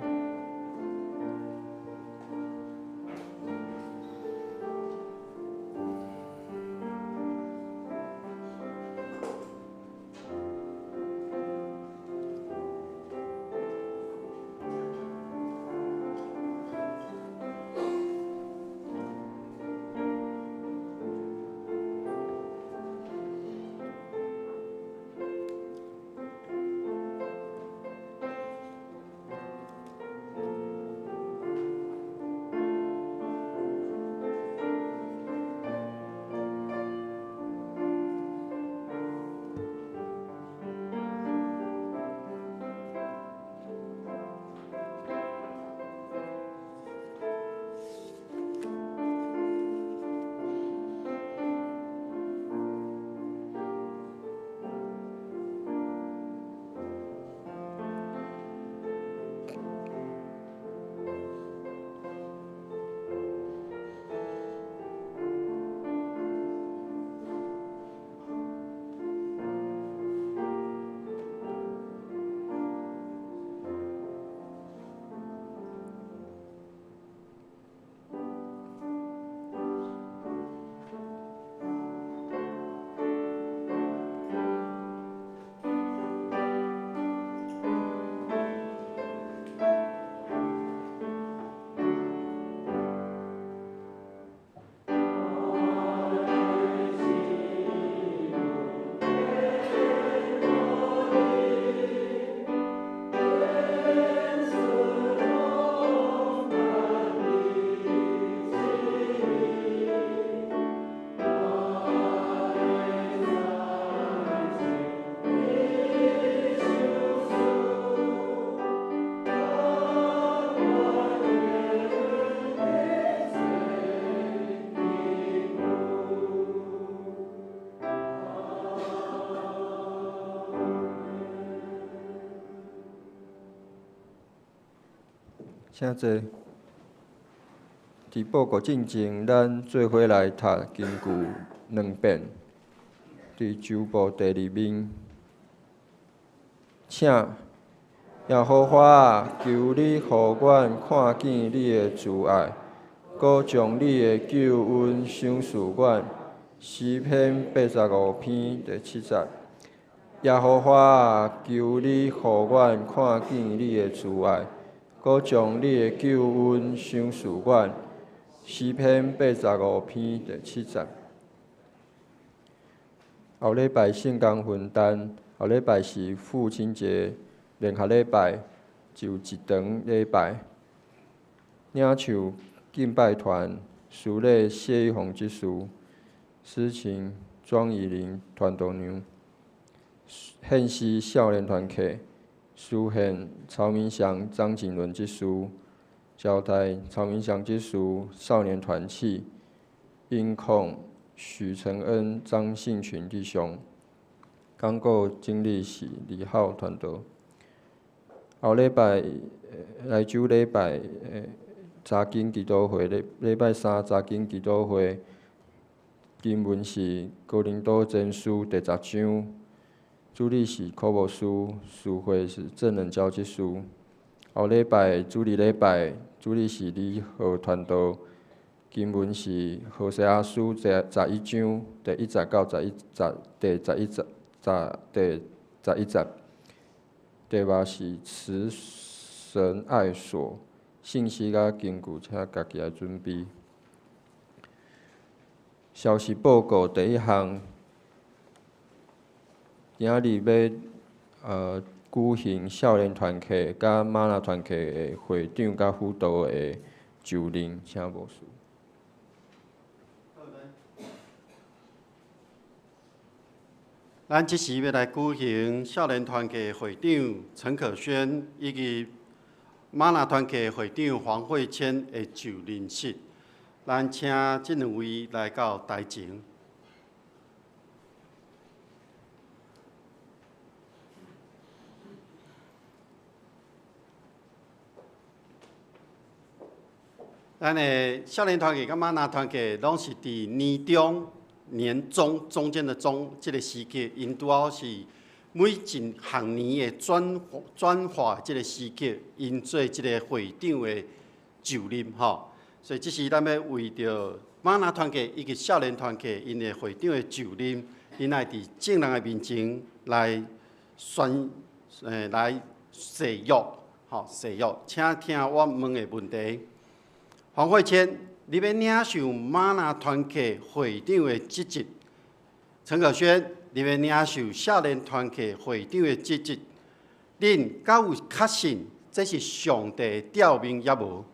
请坐。伫报告进前，咱做伙来读经句两遍。伫周报第二面，请耶和华啊，求你予阮看见你的慈爱，阁将你的救恩赏赐阮。诗篇85篇第7节。耶和华啊，求你予阮看见你的慈爱，阁将你的救恩赏赐阮。诗篇85篇第7节。后礼拜圣工分诞，后礼拜是父亲节联合礼拜，就一堂礼拜。领袖敬拜团，司礼谢玉红执事，司琴庄以玲传道娘。献诗少年团契，司献曹明祥、张景伦执事，交代曹明祥执事少年团契，音控许承恩、张信群弟兄，讲告经理是李浩传道。后礼拜来周礼拜查经祈祷会，礼拜三查经祈祷会，经文是哥林多前书第10章。主日是苦牧师，司会是郑仁娇执事。后礼拜主日礼拜，主日是李浩传道。經文是何西阿書第11章第一節到十一節，第十一節，第十一節。題目是慈神愛所，信息佮根據，請家己來準備。消息報告第一項，今仔日欲舉行少年團契佮嗎哪團契的會長佮輔導的就任，請牧師。咱這時欲來舉行少年團契會長陳可軒以及嗎哪團契會長黃慧謙的就任式。咱請這兩位來到台前。咱的少年團契佮嗎哪團契攏是佇年中、年終中間的中這个時刻，𪜶拄好是每一學年的轉化這个時刻，𪜶做這个會長的就任吼。所以這時咱欲為著嗎哪團契以及少年團契𪜶的會長的就任，𪜶愛佇眾人的面前來宣，來誓約，吼，誓約，請聽我問的問題。黃慧謙，你欲領受嗎哪團契會長的職責；陳可軒，你欲領受少年團契會長的職責。恁敢有確信這是上帝調命抑無？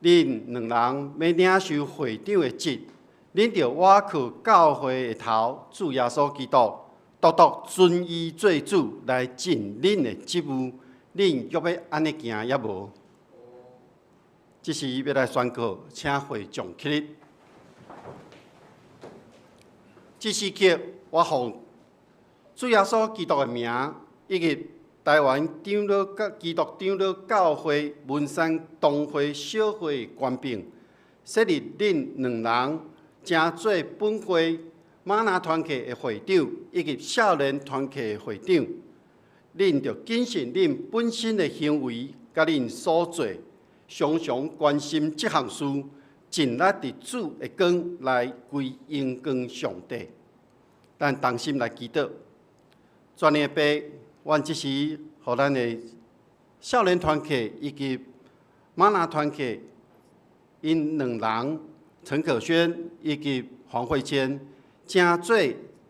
恁兩人欲領受會長的職，恁著倚靠教會的頭主耶穌基督，獨獨尊伊做主來盡恁的職務。恁欲欲按呢行抑無？這時欲來宣告，請會眾起立。這時刻，我奉主耶穌基督的名，以及台灣長老基督長老教會文山東會小會權柄，設立恁兩人，成做本會嗎哪團契的會長，以及少年團契的會長。恁著謹慎恁本身的行為，佮恁所做，常常關心這項事，盡力佇主的光來歸榮光上帝。咱同心來祈禱，全能的父，阮這時予咱的少年團契以及嗎哪團契，𪜶兩人陳可軒以及黃慧謙，成做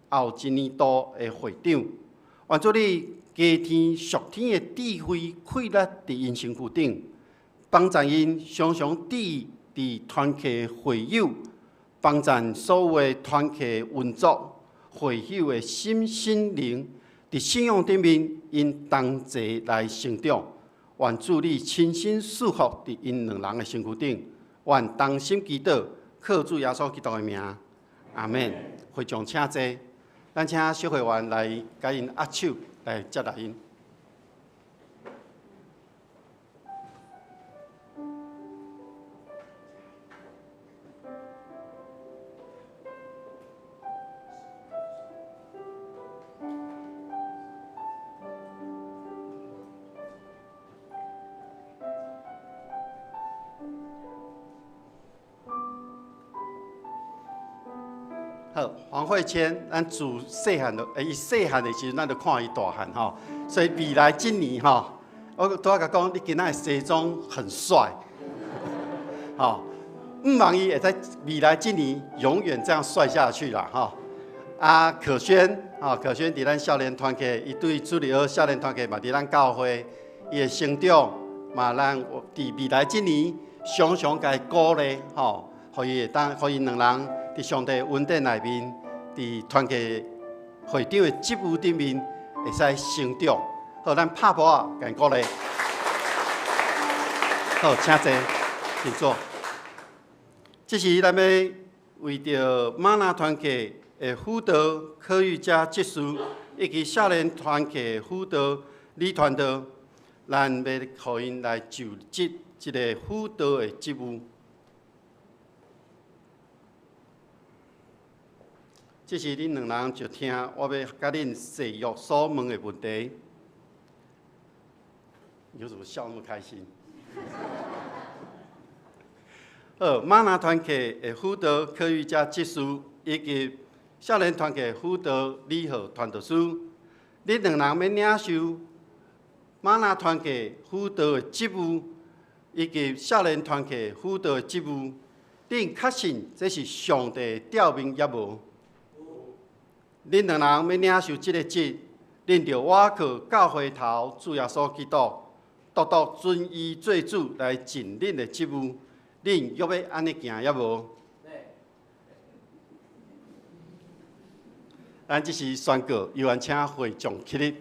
後一年度的會長。願主你加添屬天的智慧、氣力佇𪜶身軀頂，幫助𪜶常常佇團契會友，幫助所有的團契運作會友的心心靈，佇信仰頂面，𪜶同齊來成長。願主你親身賜福佇𪜶兩人的身軀頂。願同心祈禱，靠主耶穌基督的名，阿們。會長請坐，咱請小會員來共𪜶握手，來接納𪜶。好，黃慧謙，咱自細漢就，伊細漢的時陣，咱就看伊大漢吼，所以未來這年吼，我拄仔共講，你今仔的西裝很帥，吼，毋望伊會使未來這年永遠這樣帥下去啦，吼。啊，可軒，吼，可軒佇咱少年團契，伊對主日學少年團契嘛，佇咱教會，伊的成長嘛，咱佇未來這年常常共伊鼓勵，吼，予伊會當，予𪜶兩人佇上帝恩典內面，佇團契會長的職務頂面會使成長。好，咱拍噗仔，共鼓勵。好，請坐，請坐。這時咱欲為著嗎哪團契的輔導柯玉佳執事，以及少年團契輔導李傳道，咱欲予𪜶來就職這个輔導的職務。這時恁兩人就聽我欲共恁誓約所問的問題。你有什麼笑那麼開心？好，嗎哪團契的輔導柯玉佳執事以及少年團契輔導李浩傳道師，恁兩人欲領受嗎哪團契輔導的職務，以及少年團契輔導的職務，恁確信這是上帝召命抑無？恁兩人欲領受這个職，恁著倚靠教會頭主耶穌基督，獨獨尊伊做主來盡恁的職務。恁欲欲按呢行抑無？咱這時宣告，猶原請會眾起立。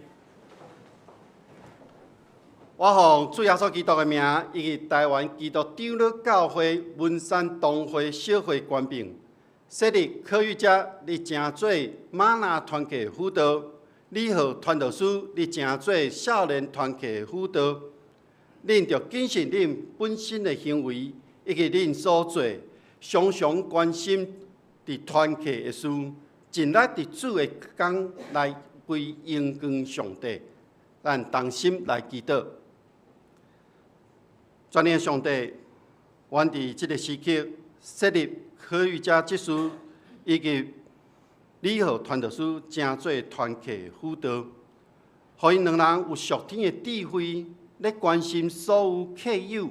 我奉主耶穌基督的名，以及台灣基督長老教會文山東會小會權柄，設立柯玉佳，你成做嗎哪團契輔導；李浩傳道師，你成做少年團契輔導。恁著謹慎恁本身的行為，以及恁所做，常常關心佇團契的事，盡力佇主的工來歸榮光上帝。咱同心來祈禱。全能上帝，阮佇這个時刻設立柯玉佳執事以及李浩傳道師，成做團契輔導，予𪜶兩人有屬天的智慧，咧關心所有客友，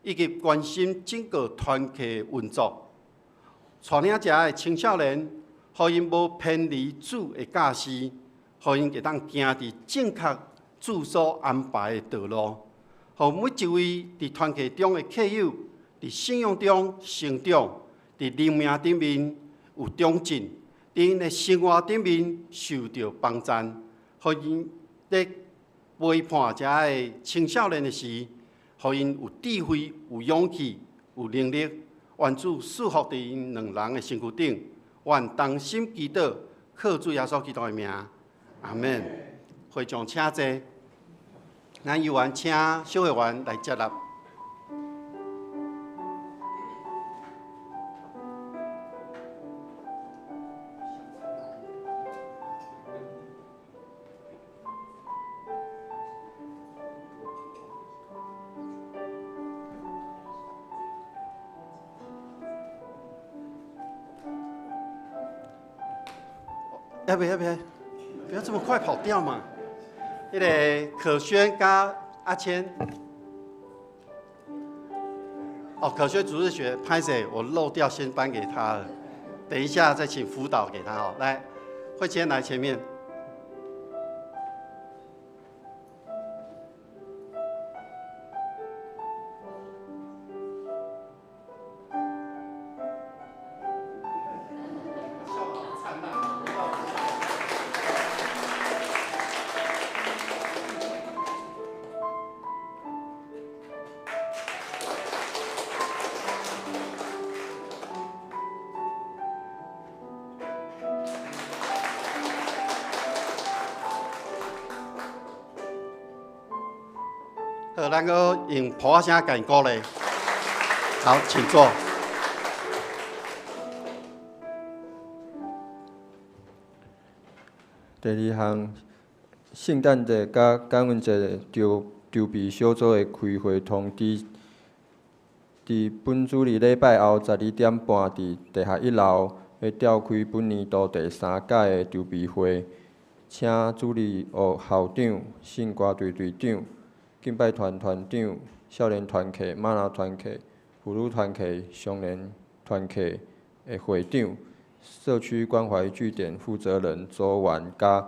以及關心整個團契運作。帶領遮的青少年，予𪜶無偏離主的教示，予𪜶會當行佇正確主所安排的道路。予每一位佇團契中的客友，佇信仰中成長，佇靈命頂面有長進，佇𪜶的生活頂面受著幫贊，予𪜶咧陪伴遮的青少年的時，予𪜶有智慧、有勇氣、有能力。願主賜福佇𪜶兩人的身軀頂，願同心祈禱，靠主耶穌基督的名，阿們。會眾請坐，咱猶原請小會員來接納。要不要不要，不要這麼快跑掉嘛！彼个可軒佮阿謙，哦，可軒主日學，歹勢，我漏掉先頒給他了，等一下再請輔導給他哦。來，慧謙來前面。好，咱閣用噗仔聲共𪜶鼓勵。好，請坐。第二項，聖誕節佮感恩節籌籌備小組的開會通知，佇本主日禮拜後12點半，佇地下一樓欲召開本年度第三屆的籌備會，請主日學校長、聖歌隊隊長、敬拜團團長、少年團契、嗎哪團契、婦女團契、少年團契的會長、社區關懷據點負責人組員佮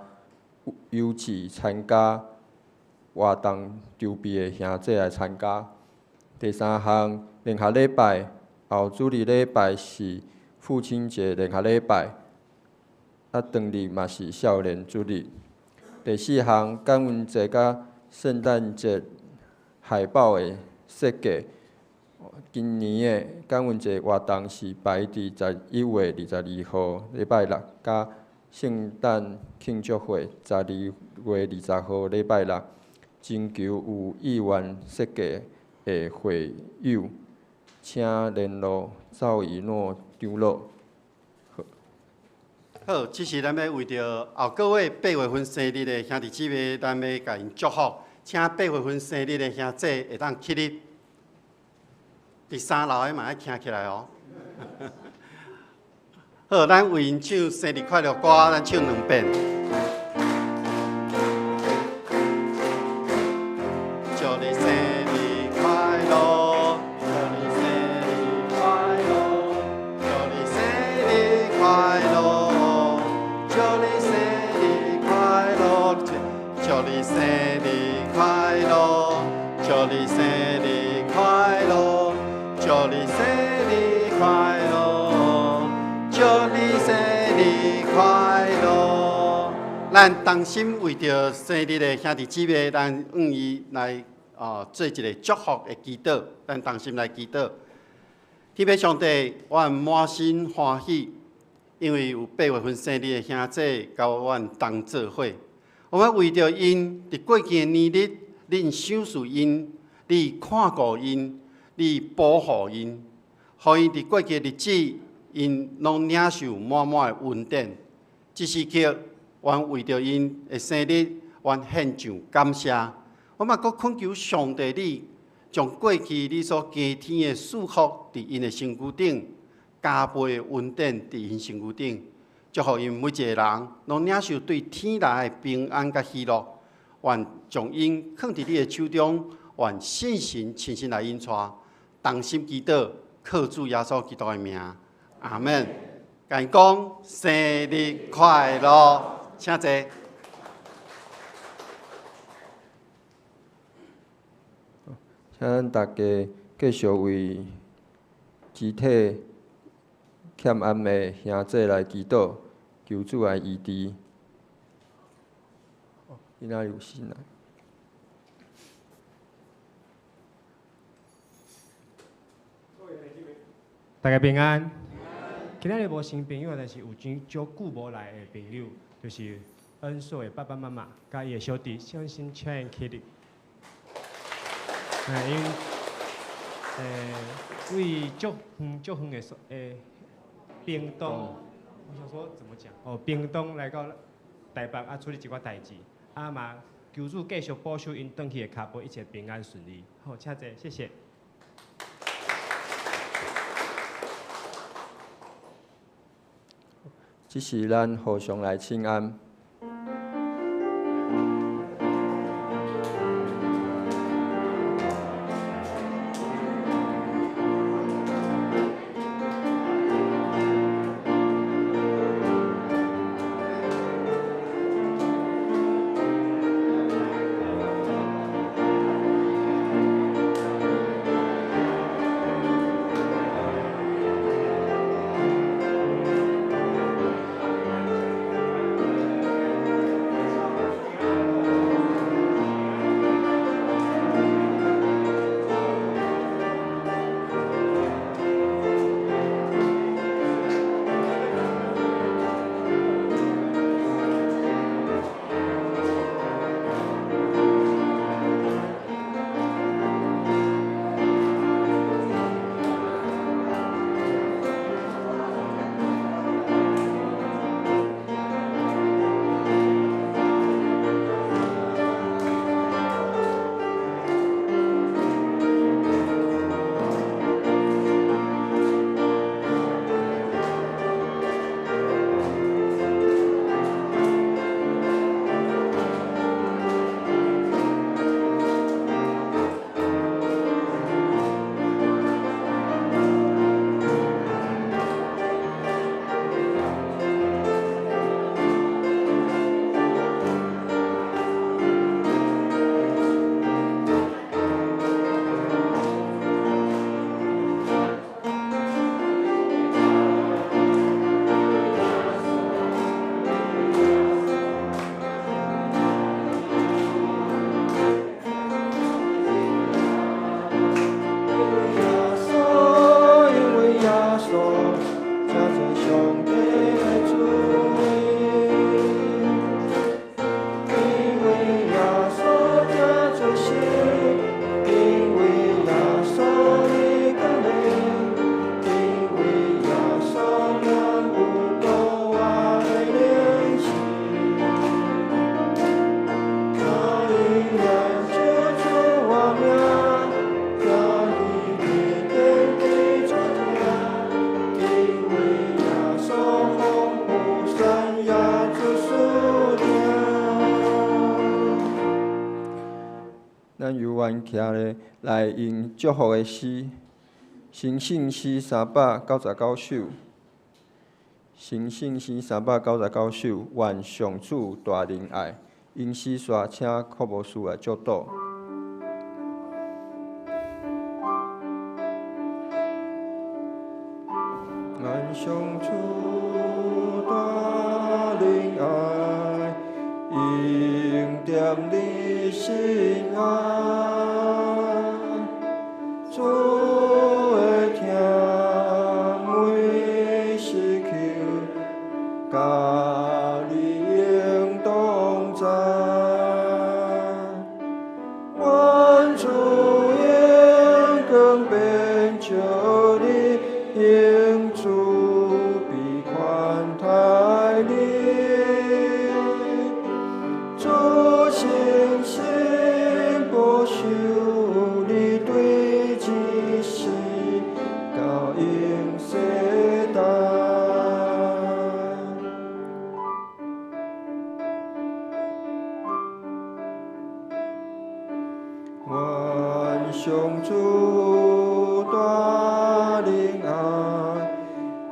有志參加活動籌備的兄弟來參加。第三項，聯合禮拜後主日禮拜是父親節聯合禮拜，啊，當日嘛是少年主日。第四項，感恩節佮聖誕節海報的設計，今年的感恩節活動是排佇11月22號禮拜六，佮聖誕慶祝會12月20號禮拜六，徵求有意願設計的會友，請聯絡趙以諾長老。好，這時咱欲為著後個月八月份生日的兄弟姊妹，咱欲共𪜶祝福，請八月份生日的兄弟會當起立。佇三樓的嘛愛徛起來哦。好，咱為𪜶唱生日快樂歌，咱唱兩遍。祝你生日快樂，祝你生日快樂，祝你生日快樂，祝你生日快樂，祝你生日快樂，祝你生日快樂，祝你生日快樂，祝你生日快樂。咱同心為著生日的兄弟姊妹，咱向伊來做一个祝福的祈禱。咱同心來祈禱。天父上帝，我滿心歡喜，因為有8月份生日的兄弟佮阮同做伙。我們為著𪜶佇過去的年日，恁賞賜𪜶，你看顧𪜶，你保護𪜶，予𪜶佇過去的日子，𪜶攏領受滿滿的恩典。這時刻，阮為著𪜶的生日，阮獻上感謝。我嘛閣懇求上帝，你將過去你所加添的祝福，佇𪜶的身軀頂，加倍的恩典佇𪜶身軀頂，祝福𪜶每一個人攏領受對天來的平安佮喜樂。願將𪜶囥佇你的手中，願聖神親身來引帶，同心祈禱，靠主耶穌基督的名，阿門。共𪜶講生日快樂，請坐。請咱大家繼續為肢體欠暗的兄弟來祈禱，求主來醫治。今仔日有新來。大家平安。今仔日無新朋友，但是有真足久無來的朋友，就是恩碩的爸爸媽媽，佮伊的小弟，相信請𪜶起立。𪜶位足遠足遠的所屏東，我想說怎麼講？哦，屏東來到台北啊，處理一寡代誌，啊嘛，求主繼續保守𪜶轉去的跤步，一切平安順利。好，請坐，謝謝。這時咱互相來請安。愿徛咧来用祝福的诗，成圣诗399首，成圣诗399首，愿上主大仁爱，用诗煞请柯牧师来祝祷。愿上主大仁爱，永踮你心内，主的疼每时刻，佮你永同在。愿主荣光遍照你，永慈悲宽待你。主信心保守你，对这世到永世代。愿上主大仁爱，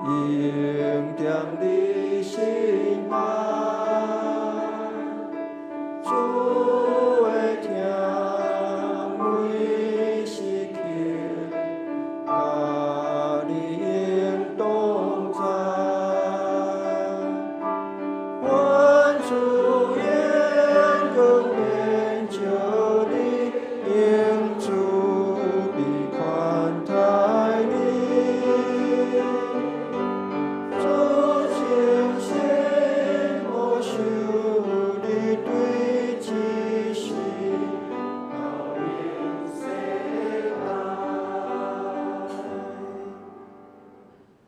永踮你心内。主的疼每时刻，佮你永同在。愿主荣光遍照你，永慈悲宽待你。主信心保守你，对这世到永世代。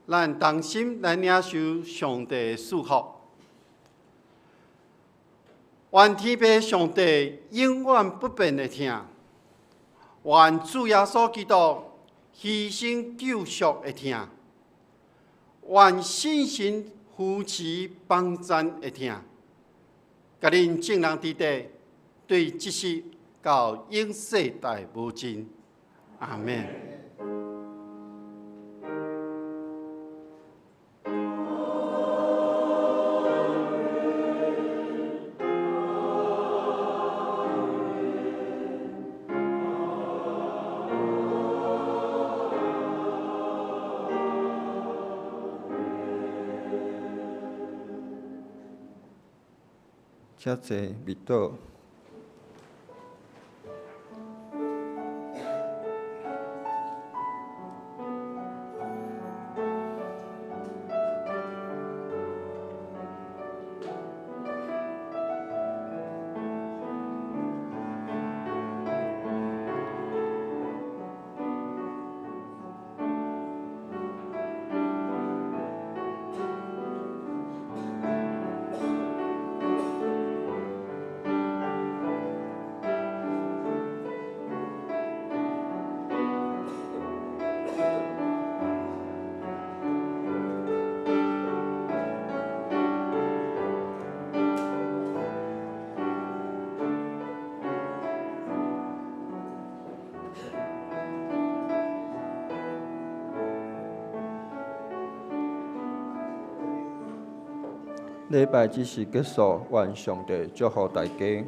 咱同心来领受上帝的祝福。愿天父上帝永远不变的疼，愿主耶稣基督牺牲救赎的疼，愿圣神扶持帮赞的疼，共恁众人伫底，对这世到永世代无尽。阿们。请坐，默祷。礼拜只是结束，愿上帝祝福大家。